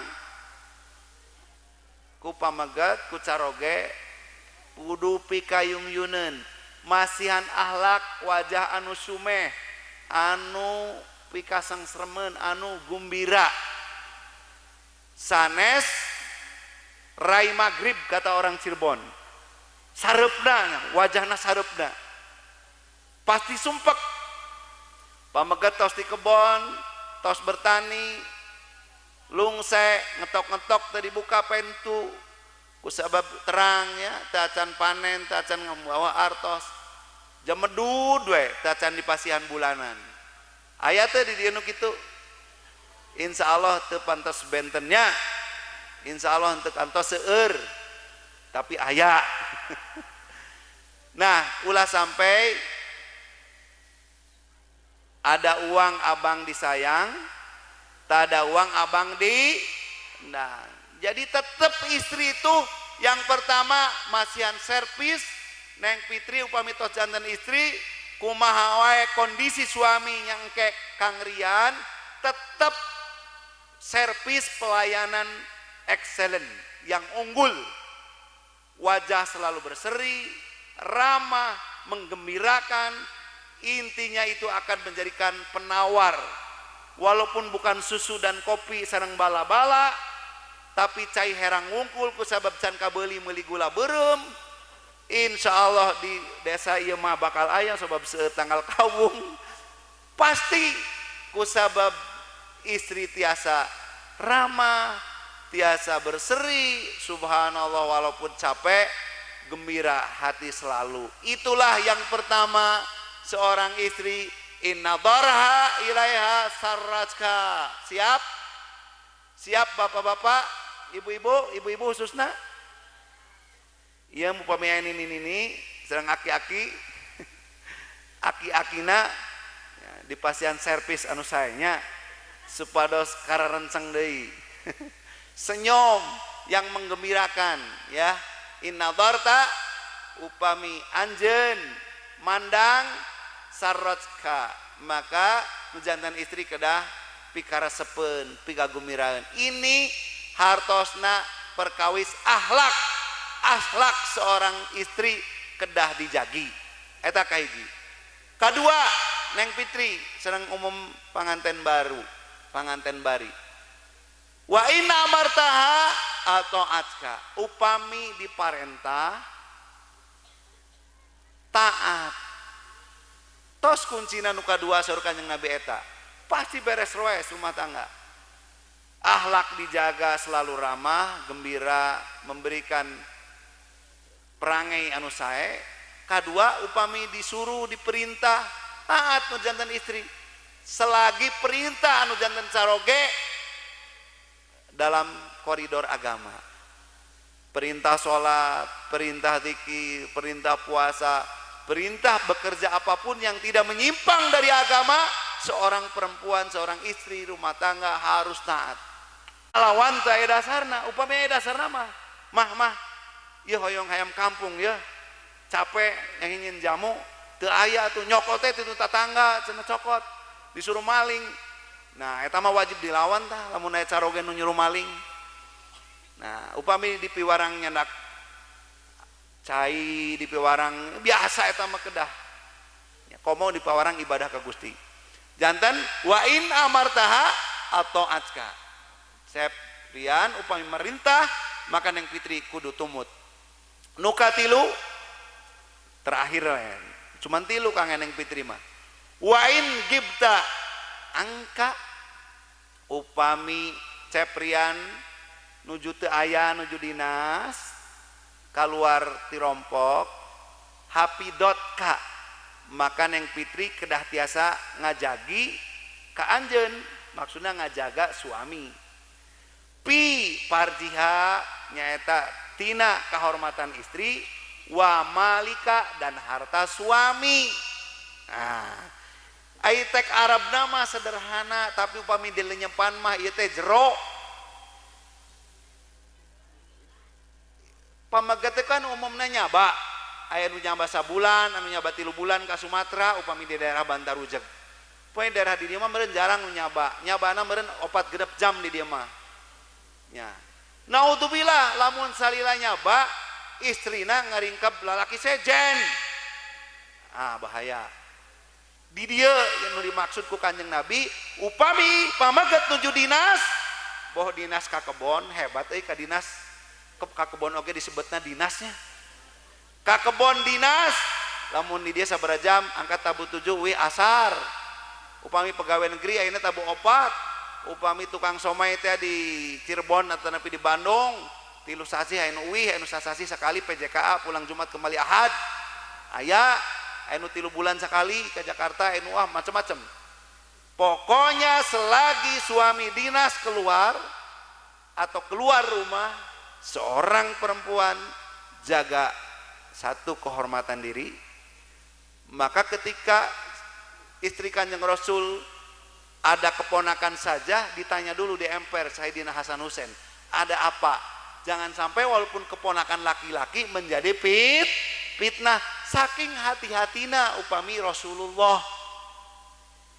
ku pamegat, ku caroge, kudu pikayung yuneun, masihan ahlak wajah anu sumeh, anu pikasangsermen, anu gumbira. Sanes rai magrib kata orang Cirebon. Sareupna, wajahna sareupna. Pasti sumpek. Pamegat tos di kebon, tos bertani, lungse ngetok-ngetok teu dibuka pintu ku sabab terang ya, teu acan panen, teu acan ngamawa artos. Jamedud we, teu acan dipasihan bulanan. Aya teh di dieu nu kitu. Insyaallah teu pantes bentennya. Insyaallah teu kantos seueur. Tapi aya. Nah, ulah sampai ada uang abang disayang, tak ada uang abang di. Nah, jadi tetap istri itu yang pertama masihan servis. Neng Fitri upami tos janten istri, kumaha wae kondisi suami yang ke Kang Rian, tetap servis pelayanan excellent, yang unggul. Wajah selalu berseri, ramah, menggembirakan. Intinya itu akan menjadikan penawar. Walaupun bukan susu dan kopi sareng bala-bala, tapi cai herang wungkul kusabab can kabeuli meuli gula beureum. Insya Allah di desa ieu mah bakal aya sebab seueur tanggal kawung. Pasti kusabab istri tiasa ramah, tiasa berseri, subhanallah walaupun capek, gembira hati selalu. Itulah yang pertama seorang istri, inna darha ilaiha sarrajka. Siap? Siap bapak-bapak, ibu-ibu, ibu-ibu khususna? Iya upami ini sedang aki-aki, aki-akina ya, di pasian servis anu saenya supados kararenceng deui. Senyum yang menggembirakan ya. Inna darta upami anjeun mandang sarrajka, maka nu jantan istri kedah pikarasepeun, pikagumiraan. Ini hartosna perkawis akhlak. Akhlak seorang istri kedah dijagi. Eta kahiji. Kadua, Neng Fitri sareng umum panganten baru, panganten bari. Wa inna amartaha atau atka, upami diparentah taat. Tos kuncina nu kadua saur Kanjeng Nabi eta. Pasti beres roes rumah tangga. Akhlak dijaga, selalu ramah, gembira, memberikan perangai anu sae. Kadua upami disuruh, diperintah, taat nu jantan istri. Selagi perintah anu jantan caroge dalam koridor agama. Perintah sholat, perintah zikir, perintah puasa, perintah bekerja apapun yang tidak menyimpang dari agama, seorang perempuan, seorang istri rumah tangga harus taat. Lawan teu aya dasarna, upami aya dasarna mah, mah ieu hoyong hayam kampung ya, capek yang ingin jamu, teu aya atuh nyokot teh ti tatangga cenah cokot, disuruh maling. Nah, eta mah wajib dilawan tah lamun aya caroge nu nyuruh maling. Nah, upami di piwarang nyandak cai di piwarang biasa eta mah kedah. Ya, komo di piwarang ibadah ka Gusti. Jantan wa in amartaha atau atka. Sep rian upami merintah maka Neng Fitri kudu tumut. Nu katilu terakhir lain. Cuman tilu kang Neng Fitri mah. Wa in gibta angka upami ceprian nuju teu aya nuju dinas kaluar tirompok hapidot ka, maka Neng Fitri kedah tiasa ngajagi ka anjeun, maksudna ngajaga suami. Pi parjiha nyaeta tina kehormatan istri wa malika dan harta suami. Nah, ai tek Arab nama sederhana tapi upami dilenyepan mah ieu teh jero. Pamegat teh kan umumna nyaba, aya nu nyaba sabulan, anu nyaba 3 bulan ka Sumatera upami di daerah Bantarujeg. Poe daerah di dieu mah meureun jarang nu nyaba, nyabana meureun 4 genep jam di dieu mah. Nya. Naudzubillah lamun salila nyaba istrina ngaringkep lalaki sejen. Ah bahaya. Di dieu yang dimaksud ku Kanjeng Nabi upami pameget nuju dinas, boh dinas ka kebon hebat euy ka dinas ka kebon oge disebutna dinasnya. Ka kebon dinas lamun di dieu sabaraha jam angkat tabu 7 wi asar. Upami pegawai negeri ayeuna tabu 4. Upami tukang somai teh di Cirebon atau nepi di Bandung 3 sasih aya nu uih aya nu sasasih sekali PJKA pulang Jumat kembali Ahad. Aya anu 3 bulan sekali ke Jakarta, anu ah macam-macam. Pokoknya selagi suami dinas keluar atau keluar rumah, seorang perempuan jaga satu kehormatan diri. Maka ketika istri Kanjeng Rasul ada keponakan saja ditanya dulu di emper Sayyidina Hasan Husain, ada apa? Jangan sampai walaupun keponakan laki-laki menjadi fitnah. Saking hati-hatina upami Rasulullah.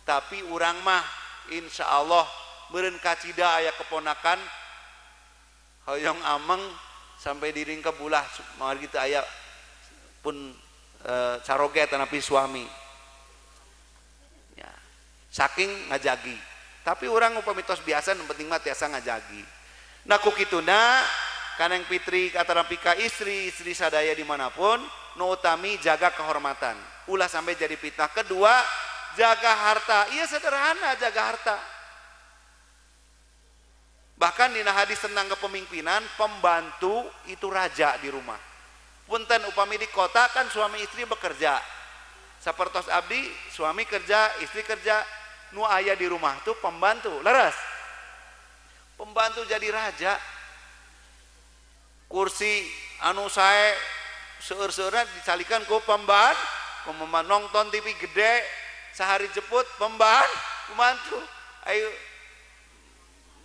Tapi urang mah insya Allah meureun kacida aya keponakan hoyong ameng sampai diringkep ulah mah gitu aya pun caroge tanapi suami. Ya, saking ngajagi. Tapi urang upami tos biasa nu penting mah tiasa ngajagi. Nah ku kituna Kaneng Fitri katarapi ka istri, istri sadaya dimanapun nu utami jaga kehormatan, ulah sampai jadi fitnah. Kedua, Jaga harta. Iya sederhana jaga harta. Bahkan dina hadis tentang kepemimpinan, pembantu itu raja di rumah. Punten upami di kota kan suami istri bekerja. Sapertos abdi, suami kerja, istri kerja, nu aya di rumah tuh pembantu. Leres. Pembantu jadi raja. Kursi anu sae seueur-seueurna dicalikan ku pembantu, nonton TV gede sehari jeput pembantu. Ayo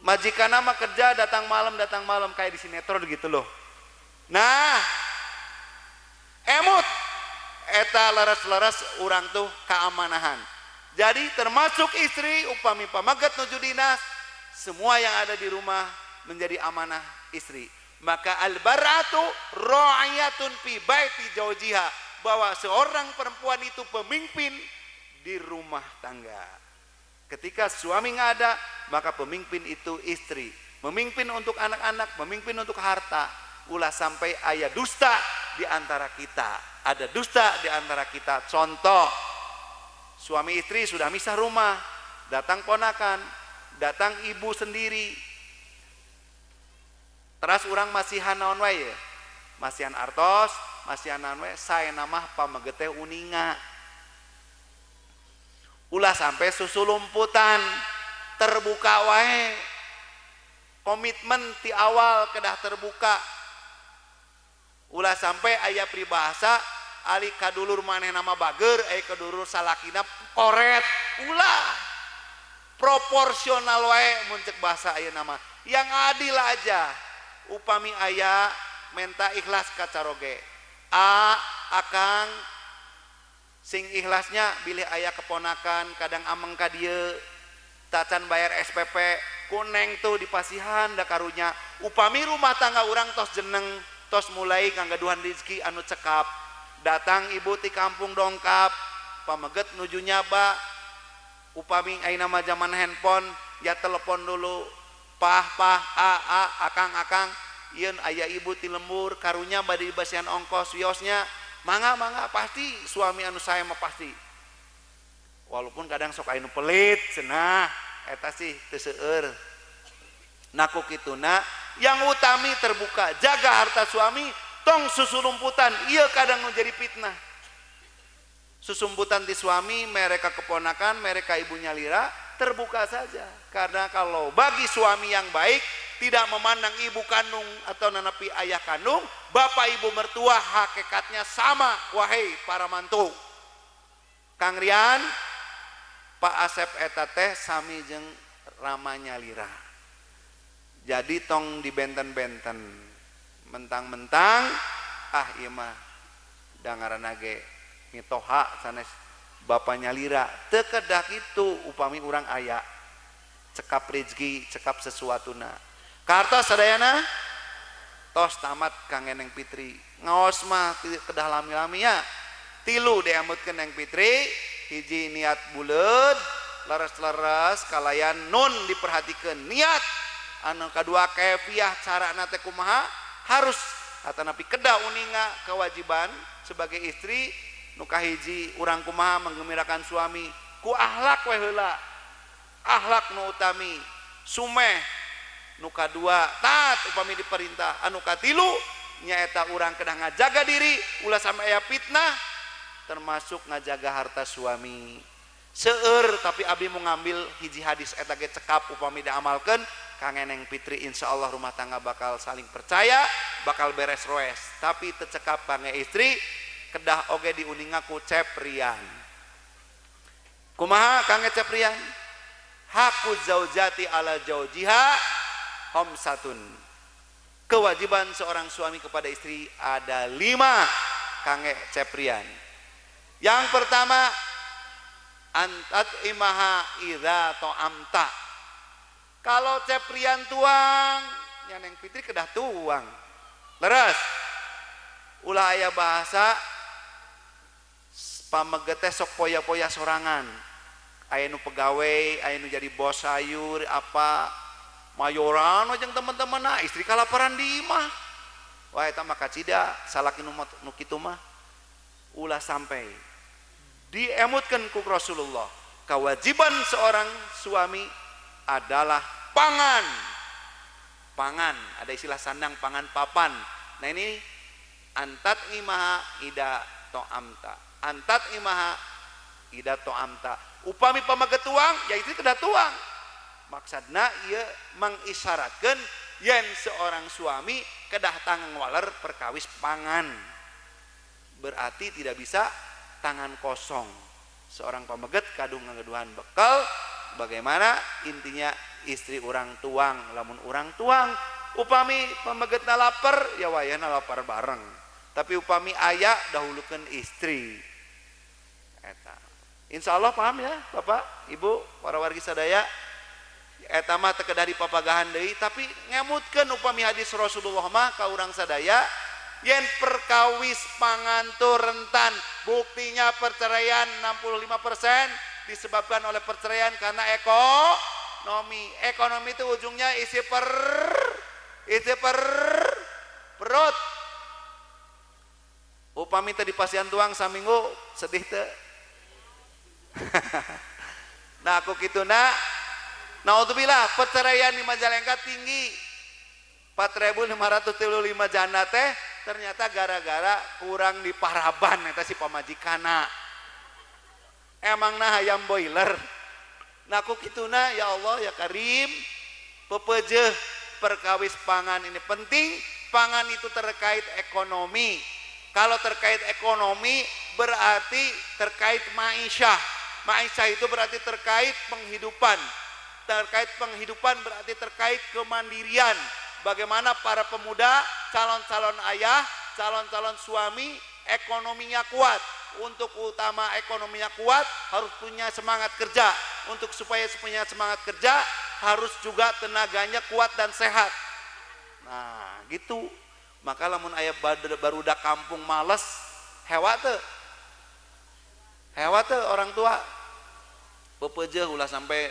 majikan nama kerja datang malam kayak di sinetron gitu loh. Nah, emut eta leres-leres urang tuh keamanahan. Jadi termasuk istri upami pamaget nuju dinas, semua yang ada di rumah menjadi amanah istri. Maka al-bar'atu ra'iyatun fi baiti zawjiha, bahwa seorang perempuan itu pemimpin di rumah tangga. Ketika suami nggak ada, maka pemimpin itu istri. Memimpin untuk anak-anak, memimpin untuk harta. Ulah sampai aya dusta di antara kita. Ada dusta di antara kita. Contoh, suami istri sudah misah rumah, datang ponakan, datang ibu sendiri. Teras urang masihan naon wae ya? Masihan artos, masihan naon wae, saena mah pameget teh uninga. Ulah sampai susulumputan, terbuka wae. Komitmen ti awal kedah terbuka. Ulah sampai aya peribahasa ali kadulur maneh nama bager, aya kadulur salakina koret. Ulah proporsional wae mun cek bahasa aya nama. Yang adil aja. Upami aya menta ikhlas kacaroge. A akang sing ikhlasnya bilih aya keponakan kadang ameng ka dieu tacan bayar SPP kuneng tuh dipasihan da karunya. Upami rumah tangga urang tos jeneng tos mulai nganggaduhan rezeki anu cekap, datang ibu ti kampung dongkap pameget nuju nyaba. Upami ayeuna mah zaman handphone ya telepon dulu, pah pah a a akang akang ieun aya ibu ti lembur karunya bade dibasihan ongkos wiosnya. Mangga mangga pasti suami anu saya mah pasti. Walaupun kadang sok aya nu pelit cenah eta sih teu seueur. Nah ku kituna yang utami terbuka, jaga harta suami, tong susulumputan. Ieu kadang nu jadi fitnah. Susumputan di suami, mereka keponakan, mereka ibunya lira, terbuka saja. Karena kalau bagi suami yang baik tidak memandang ibu kandung atau nanapi ayah kandung, bapak ibu mertua hakikatnya sama. Wahai para mantu, Kang Rian, Pak Asep eta teh sami jeung ramanya lira. Jadi tong dibenten-benten, mentang-mentang ah ieu mah da ngaranna ge mitoha sanes bapaknya lira. Teu kedah kitu upami urang aya cekap rezeki, cekap sesuatuna. Kartos sadayana tos tamat kang Neng Fitri. Ngaos mah kedah lami-lami ya. Tilu diamutkeun Neng Fitri, hiji niat buleud, leres-leres kalayan nun diperhatikeun niat. Anu kadua kefiah carana teh kumaha harus atanapi kedah uninga kewajiban sebagai istri. Nu kahiji urang kumaha menggembirakan suami ku akhlak we heula. Akhlak nu utami sumeh. Nu kadua taat upami diperintah. Anu katilu nyaeta urang kedah ngajaga diri ulah sampai aya fitnah, termasuk ngajaga harta suami. Seueur tapi abdi mau ngambil hiji hadis eta ge cekap upami diamalkeun kang Neng Fitri, insyaallah rumah tangga bakal saling percaya, bakal beres roes. Tapi teu cekap kangge istri kedah oge diuninga ku Ceprian. Kumaha kangge Ceprian? Haku zaujati ala zaujiha khamsatun. Kewajiban seorang suami kepada istri ada 5 kangge Ceprian. Yang pertama, antat imaha idza ta'amta. Kalau Ceprian tuang, nya Neng Fitri kedah tuang. Leres. Ulah aya bahasa pameget teh sok poya-poya sorangan. Aya nu pegawe, aya nu jadi bos sayur apa mayoran jeung teman-teman, nah istri kalaparan di imah. Wah eta mah kacida salaki nu kitu mah. Ulah sampai diemutkeun ku Rasulullah. Kewajiban seorang suami adalah pangan. Pangan, ada istilah sandang, pangan, papan. Nah ini antat imaha ida to'amta. Antat imaha ida to'amta. Upami pameget tuang, ya itu kedah tuang. Maksudna ieu mengisyaratkeun yen seorang suami kedah tangan waler perkawis pangan. Berarti tidak bisa tangan kosong. Seorang pameget kadung ngageduhan bekal, bagaimana intinya istri urang tuang, lamun urang tuang upami pamegetna lapar ya wayahna lapar bareng. Tapi upami aya dahulukeun istri. Eta. Insya Allah paham ya Bapak, Ibu, para wargi sadaya. Eta mah teu kedah dipapagahan deui, tapi ngemutkeun upami hadis Rasulullah mah ka urang sadaya yen perkawis pangan tuh rentan. Buktinya perceraian 65% disebabkan oleh perceraian karena ekonomi. Ekonomi itu ujungnya isi perut. Upami teu dipasihan tuang saminggu sedih teu. Nah aku kituna naudzubillah perceraian di Majalengka tinggi 4.535 janda teh ternyata gara-gara kurang di paraban eta si pamajikana. Emang nah hayam boiler. Nah aku kituna ya Allah ya Karim, pepejeh perkawis pangan ini penting. Pangan itu terkait ekonomi. Kalau terkait ekonomi berarti terkait ma'isyah. Ma'isyah itu berarti terkait penghidupan. Terkait penghidupan berarti terkait kemandirian. Bagaimana para pemuda, calon-calon ayah, calon-calon suami, ekonominya kuat. Untuk utama ekonominya kuat, harus punya semangat kerja. Untuk supaya punya semangat kerja, harus juga tenaganya kuat dan sehat. Nah, gitu. Maka lamun aya barudak kampung males, hewa teu. Hewa teu orang tua. Pepejeuh ulah sampai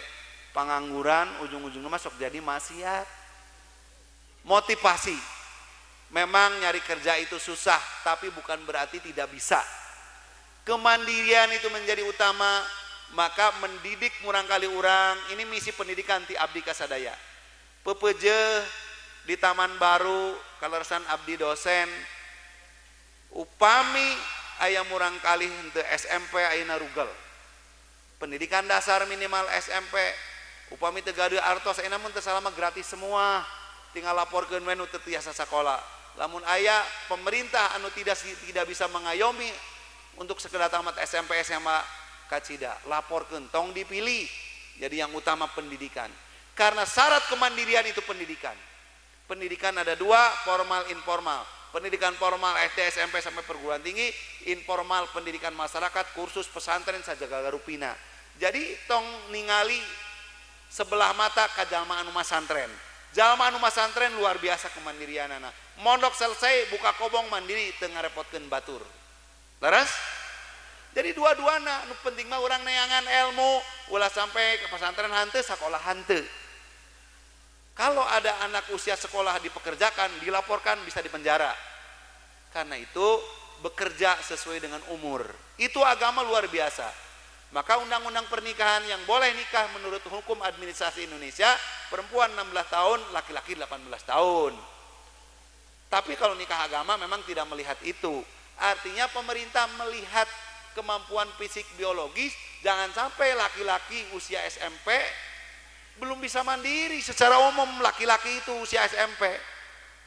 pengangguran, ujung-ujungnya masuk jadi maksiat. Motivasi. Memang nyari kerja itu susah, tapi bukan berarti tidak bisa. Kemandirian itu menjadi utama, maka mendidik murangkali urang, ini misi pendidikan ti abdi kasadaya. Pepejeuh di Taman Baru, kaleresan abdi dosen, upami aya murangkali henteu SMP ayeuna rugel. Pendidikan dasar minimal SMP, upami teu gaduh artos ayeuna mun teu salah mah gratis semua. Tinggal laporkeun we nu teu tiasa sakola. Lamun aya pemerintah anu tidak bisa mengayomi untuk sekedar tamat SMP SMA kacida, laporkeun tong dipilih. Jadi yang utama pendidikan. Karena syarat kemandirian itu pendidikan. Pendidikan ada dua, formal informal. Pendidikan formal SD, SMP sampai perguruan tinggi, informal pendidikan masyarakat, kursus pesantren saja gagarupina. Jadi tong ningali sebelah mata ka jalma anu masantren. Jalma anu masantren luar biasa kemandirianana. Mondok selesai buka kobong mandiri teu ngarepotkeun batur. Leres? Jadi dua-duana nu penting mah urang neangan ilmu, ulah sampai ke pesantren hanteu sakola hanteu. Kalau ada anak usia sekolah dipekerjakan, dilaporkan bisa dipenjara. Karena itu bekerja sesuai dengan umur. Itu agama luar biasa. Maka undang-undang pernikahan yang boleh nikah menurut hukum administrasi Indonesia, perempuan 16 tahun, laki-laki 18 tahun. Tapi kalau nikah agama memang tidak melihat itu. Artinya pemerintah melihat kemampuan fisik biologis, jangan sampai laki-laki usia SMP belum bisa mandiri. Secara umum laki-laki itu usia SMP.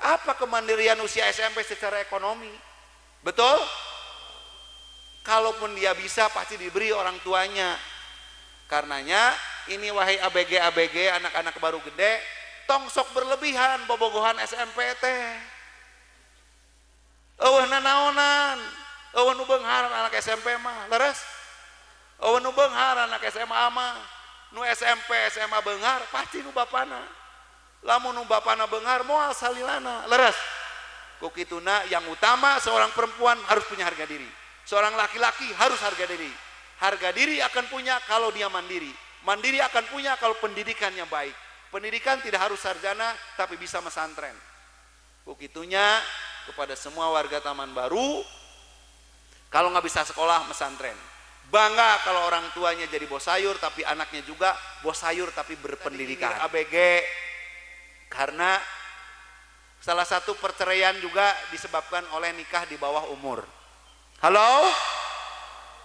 Apa kemandirian usia SMP secara ekonomi? Betul? Kalaupun dia bisa pasti diberi orang tuanya. Karenanya ini wahai ABG-ABG anak-anak baru gede, tong sok berlebihan bobogohan SMP teh. Eueuh nanaonan, eueuh nu beunghar anak SMP mah, leres? Eueuh nu beunghar anak SMA mah, nu SMP SMA beunghar pasti nu bapana. Lamun nu bapana beunghar moal salilana, leres? Ku kituna yang utama seorang perempuan harus punya harga diri. Seorang laki-laki harus harga diri. Harga diri akan punya kalau dia mandiri. Mandiri akan punya kalau pendidikannya baik. Pendidikan tidak harus sarjana, tapi bisa mesantren. Begitunya kepada semua warga Taman Baru, kalau nggak bisa sekolah, mesantren. Bangga kalau orang tuanya jadi bos sayur tapi anaknya juga bos sayur tapi berpendidikan. ABG karena salah satu perceraian juga disebabkan oleh nikah di bawah umur. Halo?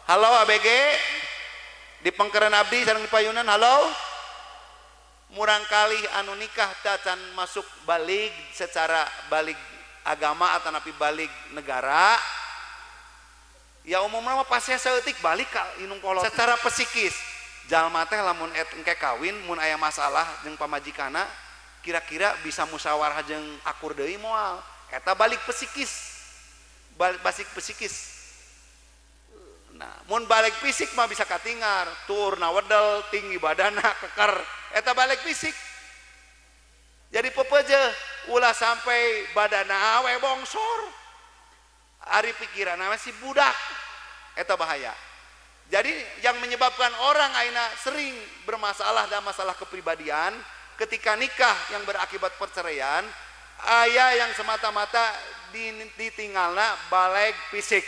Halo ABG? Di Pengkeran Abdi sareng di Payunan, halo? Murang kali anu nikah tacan masuk balig secara balig agama atau napi balig negara. Ya umumna mah pasti saeutik balik ka indung kolot. Secara psikis jalma teh lamun engke kawin mun aya masalah jeung pamajikanna kira-kira bisa musyawarah jeung akur deui moal. Eta balik psikis. Balik basik psikis. Nah, mun balik fisik mah bisa katingar, turna wedel, tinggi badana, keker. Eta balik fisik. Jadi pepeje ulah sampai badana awe bongsor. Ari pikiran awe si budak. Eta bahaya. Jadi yang menyebabkan orang aina sering bermasalah dalam masalah kepribadian ketika nikah yang berakibat perceraian, ayah yang semata-mata ditinggalna balik fisik.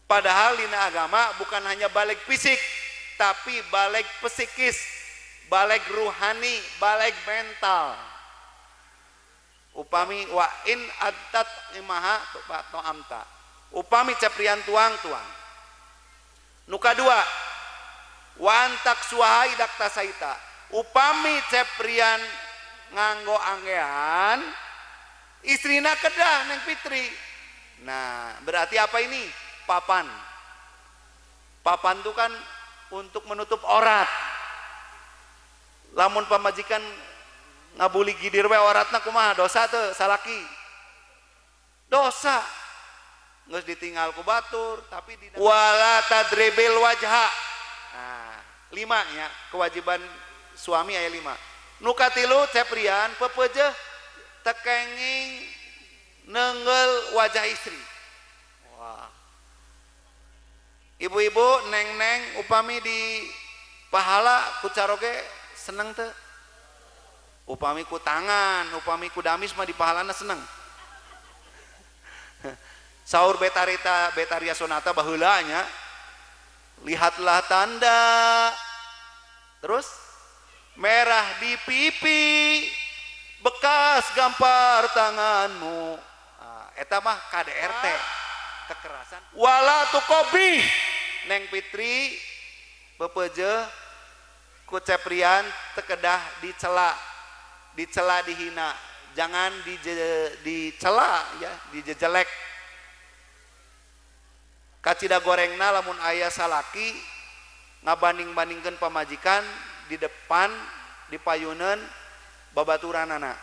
Padahal dina agama bukan hanya balik fisik, tapi balik psikis, balik ruhani, balik mental. Upami wa in adat imaha to amta. Upami ceprian tuang tuang. Nuka dua, wa antak suahai dakta saita. Upami ceprian nganggo anggean, istrina kedah neng Fitri. Nah, berarti apa ini? Papan. Papan itu kan untuk menutup aurat. Lamun pamajikan ngabuli gidir we auratna kumaha, dosa teu salaki? Dosa. Geus ditinggal ku batur tapi di wala tadribil wajha. Nah, 5 nya kewajiban suami aya 5. Nu katilu ceprian pepeujeuh tekenging nenggel wajah istri. Wah. Ibu-ibu neng-neng upami di pahala ku caroge seneng teu? Upami ku tangan, upami ku damis mah di pahalana seneng. Saur betarita Betaria Sonata baheula nya. Lihatlah tanda. Terus merah di pipi bekas gampar tanganmu. Nah, eta mah KDRT. Kekerasan wala tukobi neng Fitri pepeje ku ceprian tekedah dicela, dicela dihina, jangan dicela ya, dijejelek. Kacida gorengna lamun aya salaki ngabanding-bandingkeun pamajikan di depan di payuneun babaturanana.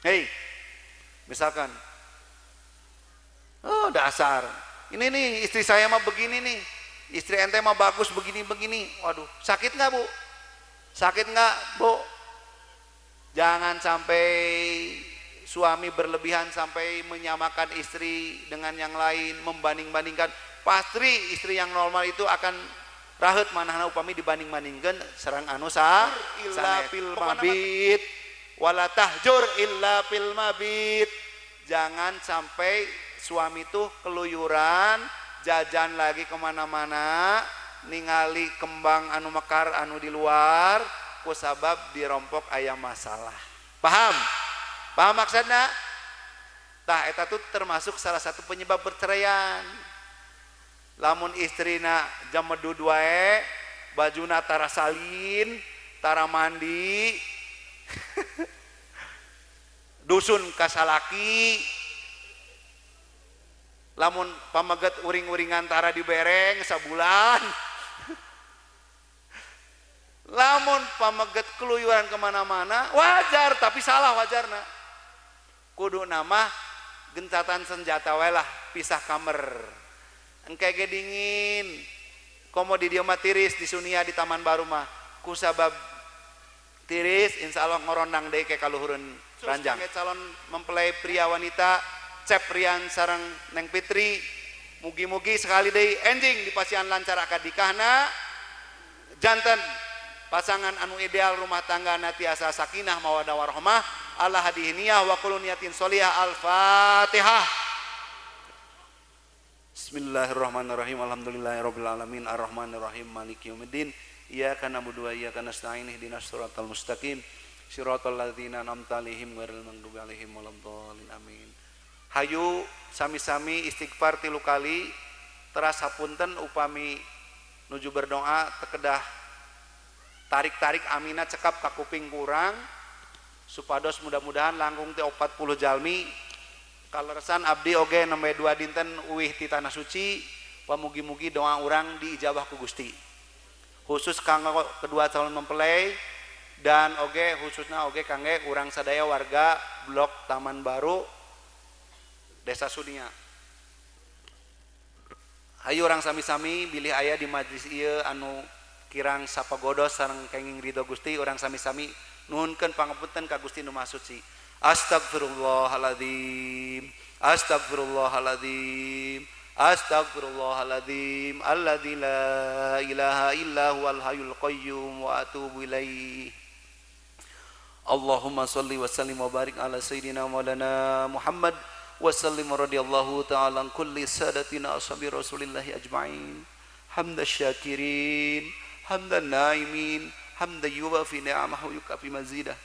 Hei, misalkan oh dasar, ini nih istri saya mah begini nih, istri ente mah bagus begini-begini. Waduh, sakit nggak bu? Sakit nggak bu? Jangan sampai suami berlebihan sampai menyamakan istri dengan yang lain, membanding-bandingkan. Pasti istri yang normal itu akan rahet manahna upami dibanding-bandingkan serang anu sah illa fil mabit wala tahjur illa fil mabit. Jangan sampai suami tuh keluyuran, jajan lagi kemana-mana, ningali kembang anu mekar anu di luar, kusabab dirompok ayam masalah. Paham? Paham maksudnya? Tah eta tuh termasuk salah satu penyebab perceraian. Lamun istrina jamedud wae, bajuna tara salin, tara mandi, dusun kasalaki, lamun pameget uring-uringan tara dibereng sabulan, lamun pameget keluyuran kemana-mana wajar tapi salah wajarna. Kudu nama gencatan senjata wae lah, pisah kamar. Engke ge dingin, komo di dieu mah tiris di Sunia di Taman Baru mah kusabab tiris insyaallah ngorondang deui ke kaluhureun ranjang. Calon mempelai pria wanita Ceprian sareng Neng Fitri, mugi-mugi sekali deui enjing dipasihan lancar akad nikahna, janten pasangan anu ideal rumah tangga natiasa sakinah mawaddah warahmah, ala hadihi niyah wa kullu niyatin sholihah. Al-Fatihah. Bismillahirrahmanirrahim. Alhamdulillahirabbil alamin arrahmanirrahim maliki yaumiddin. Iyyaka na'budu wa iyyaka nasta'in ihdinas siratal mustaqim siratal ladzina an'amta 'alaihim ghairil maghdubi 'alaihim waladdallin. Amin. Hayu sami-sami istighfar 3 kali teras hapunten upami nuju berdoa tekedah tarik-tarik amina cekap ka kuping kurang supados mudah-mudahan langkung ti 40 jalmi kaleresan abdi oge nembe 2 dinten uwih ti tanah suci pamugi-mugi doa urang diijabah ku Gusti khusus kanggo kedua calon mempelai dan oge khususna oge kangge urang sadaya warga blok Taman Baru Desa Sunia. Hayu urang sami-sami bilih aya di majlis ieu anu kirang sapagodos sareng kenging ridho Gusti urang sami-sami nuhunkeun pangapunten ka Gusti nu Maha Suci. Astagfirullahaladzim, astagfirullahaladzim, astagfirullahaladzim, alladzi la ilaha illa huwal hayyul qayyum wa atubu ilaih. Allahumma sholli wa sallim wa barik ala sayyidina maulana Muhammad wa sallim radhiyallahu ta'ala an kulli sadatina ashabi rasulillahi ajma'in. Hamda syakirin, hamdan naimin, hamdan yuwafi ni'amahu yukafi mazidah.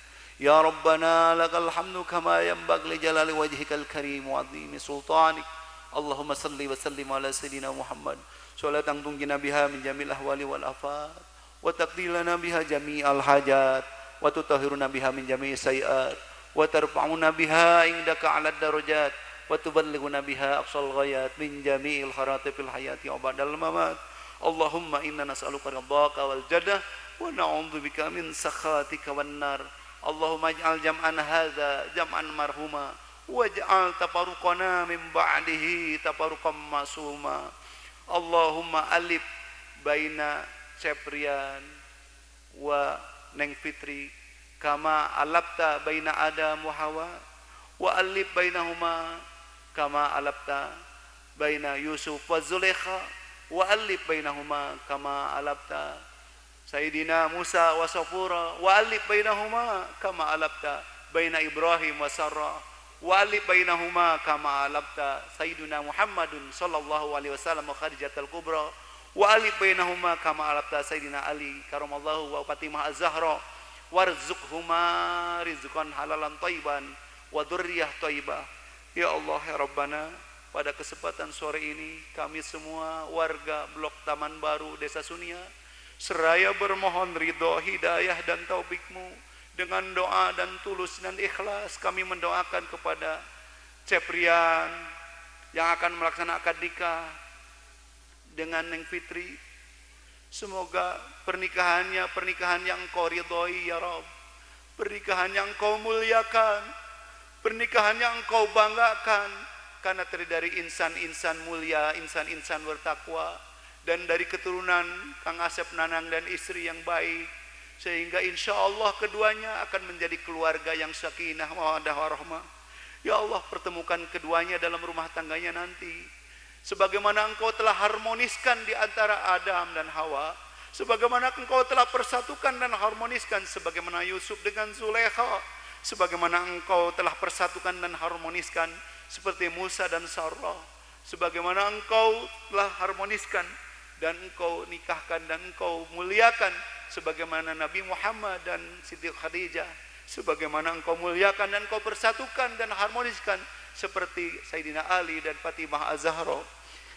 Ya Rabbana lakal hamdu kama yanbaghi li jalali wajhikal karim wa 'azimi sultanik. Allahumma salli wa sallim ala sayyidina Muhammad salatan tunjina biha min jamil ahwali wal afat wa taqdilana biha jami'al hajat wa tutahhiruna biha min jami'i sayiat wa tarfa'una biha indaka 'alad darajat wa tuballighuna biha aqsal ghayat min jami'il kharatifil hayati wa ba'dal mamat. Allahumma inna nas'aluka ridhaka wal jannah wa na'udzubika min sakhatika wan nar. Allahumma ij'al jam'ana hadza jam'an marhuma waj'al tafaruqana min ba'dihi tafaruqan masuma. Allahumma alif baina Ceprian wa Neng Fitri kama alabta baina Adam wa Hawa wa alif bainahuma kama alabta baina Yusuf wa Zulaikha wa alif bainahuma kama alabta Sayyidina Musa wa Safura wa alif bainahuma kama alabta baina Ibrahim wa Sarah wa alif bainahuma kama alabta Sayyidina Muhammadun sallallahu alaihi wasallam wa Khadijatul Kubra wa alif bainahuma kama alabta Sayyidina Ali karamallahu wa Fatimah Az-Zahra warzuqhuma rizqan halalan thayyiban wa dzurriyyah thayyibah. Ya Allah ya Rabbana, pada kesempatan sore ini kami semua warga blok Taman Baru Desa Sunia seraya bermohon ridho, hidayah dan taufikmu. Dengan doa dan tulus dan ikhlas kami mendoakan kepada Ceprian yang akan melaksanakan akad nikah dengan Neng Fitri. Semoga pernikahannya pernikahan yang Engkau ridhoi ya Rob, pernikahan yang Engkau muliakan, pernikahan yang Engkau banggakan, karena terdiri dari insan-insan mulia, insan-insan bertakwa, dan dari keturunan Kang Asep Nanang dan istri yang baik, sehingga insya Allah keduanya akan menjadi keluarga yang sakinah mawaddah warahmah. Ya Allah, pertemukan keduanya dalam rumah tangganya nanti, sebagaimana Engkau telah harmoniskan di antara Adam dan Hawa, sebagaimana Engkau telah persatukan dan harmoniskan sebagaimana Yusuf dengan Zulaikha, sebagaimana Engkau telah persatukan dan harmoniskan seperti Musa dan Sarah, sebagaimana Engkau telah harmoniskan dan Engkau nikahkan dan Engkau muliakan sebagaimana Nabi Muhammad dan Siti Khadijah, sebagaimana Engkau muliakan dan Engkau persatukan dan harmoniskan seperti Sayyidina Ali dan Fatimah Az-Zahra.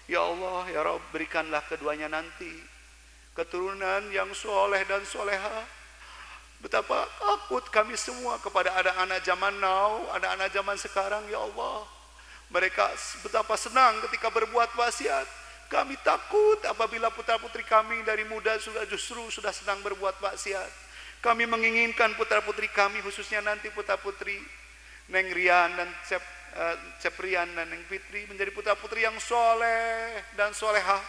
Ya Allah ya Rabb, berikanlah keduanya nanti keturunan yang soleh dan soleha. Betapa takut kami semua kepada anak-anak zaman now, anak-anak zaman sekarang ya Allah. Mereka betapa senang ketika berbuat maksiat. Kami takut apabila putra-putri kami dari muda sudah justru sudah senang berbuat maksiat. Kami menginginkan putra-putri kami, khususnya nanti putra-putri Neng Rian dan Ceprian dan Neng Fitri, menjadi putra-putri yang soleh dan solehah,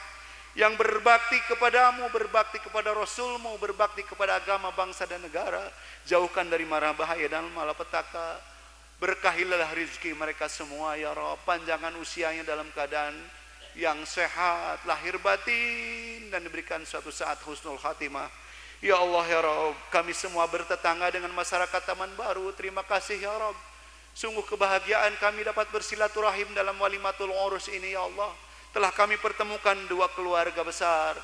yang berbakti kepadamu, berbakti kepada Rasulmu, berbakti kepada agama, bangsa dan negara. Jauhkan dari mara bahaya dan malapetaka. Berkahilah rizki mereka semua ya Rabb. Panjangkan usianya dalam keadaan yang sehat, lahir batin, dan diberikan suatu saat husnul khatimah. Ya Allah ya Rabb, kami semua bertetangga dengan masyarakat Taman Baru. Terima kasih ya Rabb. Sungguh kebahagiaan kami dapat bersilaturahim dalam walimatul urus ini ya Allah. Telah kami pertemukan dua keluarga besar.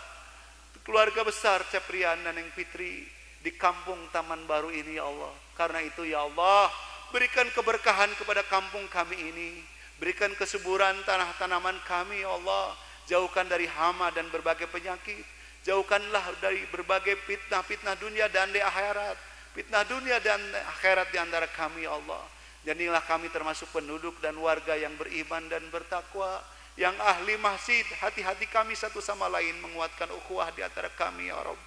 Keluarga besar Ceprian dan Neng Fitri di kampung Taman Baru ini ya Allah. Karena itu ya Allah, berikan keberkahan kepada kampung kami ini. Berikan kesuburan tanah tanaman kami ya Allah. Jauhkan dari hama dan berbagai penyakit. Jauhkanlah dari berbagai fitnah-fitnah dunia dan di akhirat. Fitnah dunia dan akhirat di antara kami ya Allah. Jadilah kami termasuk penduduk dan warga yang beriman dan bertakwa, yang ahli masjid. Hati-hati kami satu sama lain menguatkan ukhuwah di antara kami ya Rabb.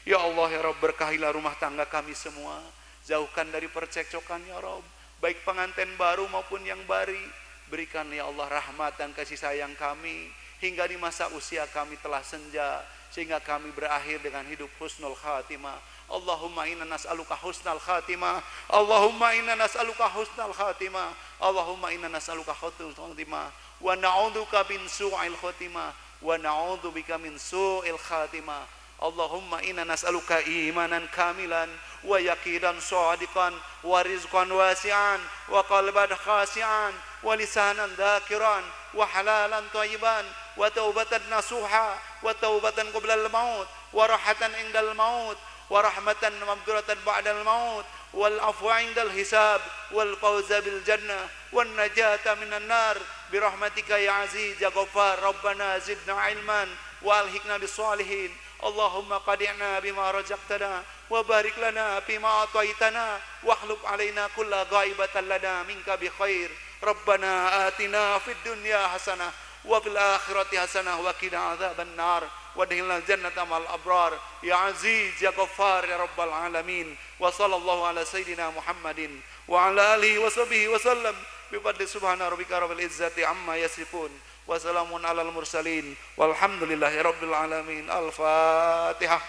Ya Allah ya Rabb, berkahilah rumah tangga kami semua. Jauhkan dari percekcokan ya Rabb, baik pengantin baru maupun yang bari. Berikan ya Allah rahmat dan kasih sayang kami hingga di masa usia kami telah senja, sehingga kami berakhir dengan hidup husnul khatimah. Allahumma inna nas'aluka husnal khatimah. Allahumma inna nas'aluka husnal khatimah. Allahumma inna nas'aluka husnal khatimah. Wa na'udzuka min su'il khatimah. Wa na'udzubika min su'il khatimah. Allahumma inna nas'aluka imanan kamilan wa yaqinan shadiqan wa rizqan wasi'an wa qalban khashi'an wa lisanan dzakiran wa halalan thayyiban wa taubatan nasuha wa taubatan qoblal maut wa rahatan indal maut wa rahmatan maghfiratan ba'dal maut wal afwa indal hisab wal fawza bil jannah wan najata minan nar bi rahmatika ya aziz ya ghaffar. Rabbana zidna ilman wa alhiqna bis salihin. Allahumma qadi'na bima razaqtana wa barik lana fima ataitana wahlub alaina kulla ghaibatan lana minka bi khair. Rabbana atina fid dunya hasanah wa fil akhirati hasanah wa qina adzaban nar wa adkhilna jannata ma'al abrar ya aziz ya ghaffar ya rabbal alamin. Wa sallallahu ala sayidina Muhammadin wa ala alihi wa sahbihi wa sallam bi fadli subhana rabbika rabbil izzati amma yasifun wa salamun alal mursalin walhamdulillahi rabbil alamin. Al-Fatihah.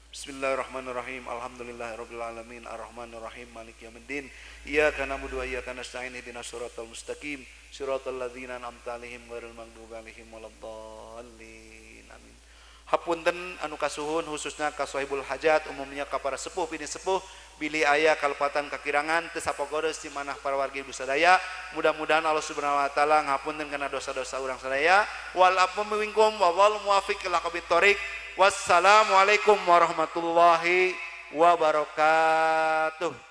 Bismillahirrahmanirrahim. Alhamdulillahirabbil alamin arrahmanirrahim maliki yaumiddin. Iyyaka na'budu wa iyyaka nasta'in ihdinas siratal mustaqim siratal ladzina an'amta 'alaihim ghairil maghdubi 'alaihim waladdallin. Amin. Hapunten anu kasuhun khususnya ka sahibul hajat, umumnya ka para sepuh pini sepuh bilih aya kalepatan kakirangan teu sapogoreus di manah para wargi ibu sadaya. Mudah-mudahan Allah Subhanahu wa taala ngapunten kana dosa-dosa urang sadaya. Wal afwu minkum wa wal muwaffiq ila aqwamit thoriq. Wassalamualaikum warahmatullahi wabarakatuh.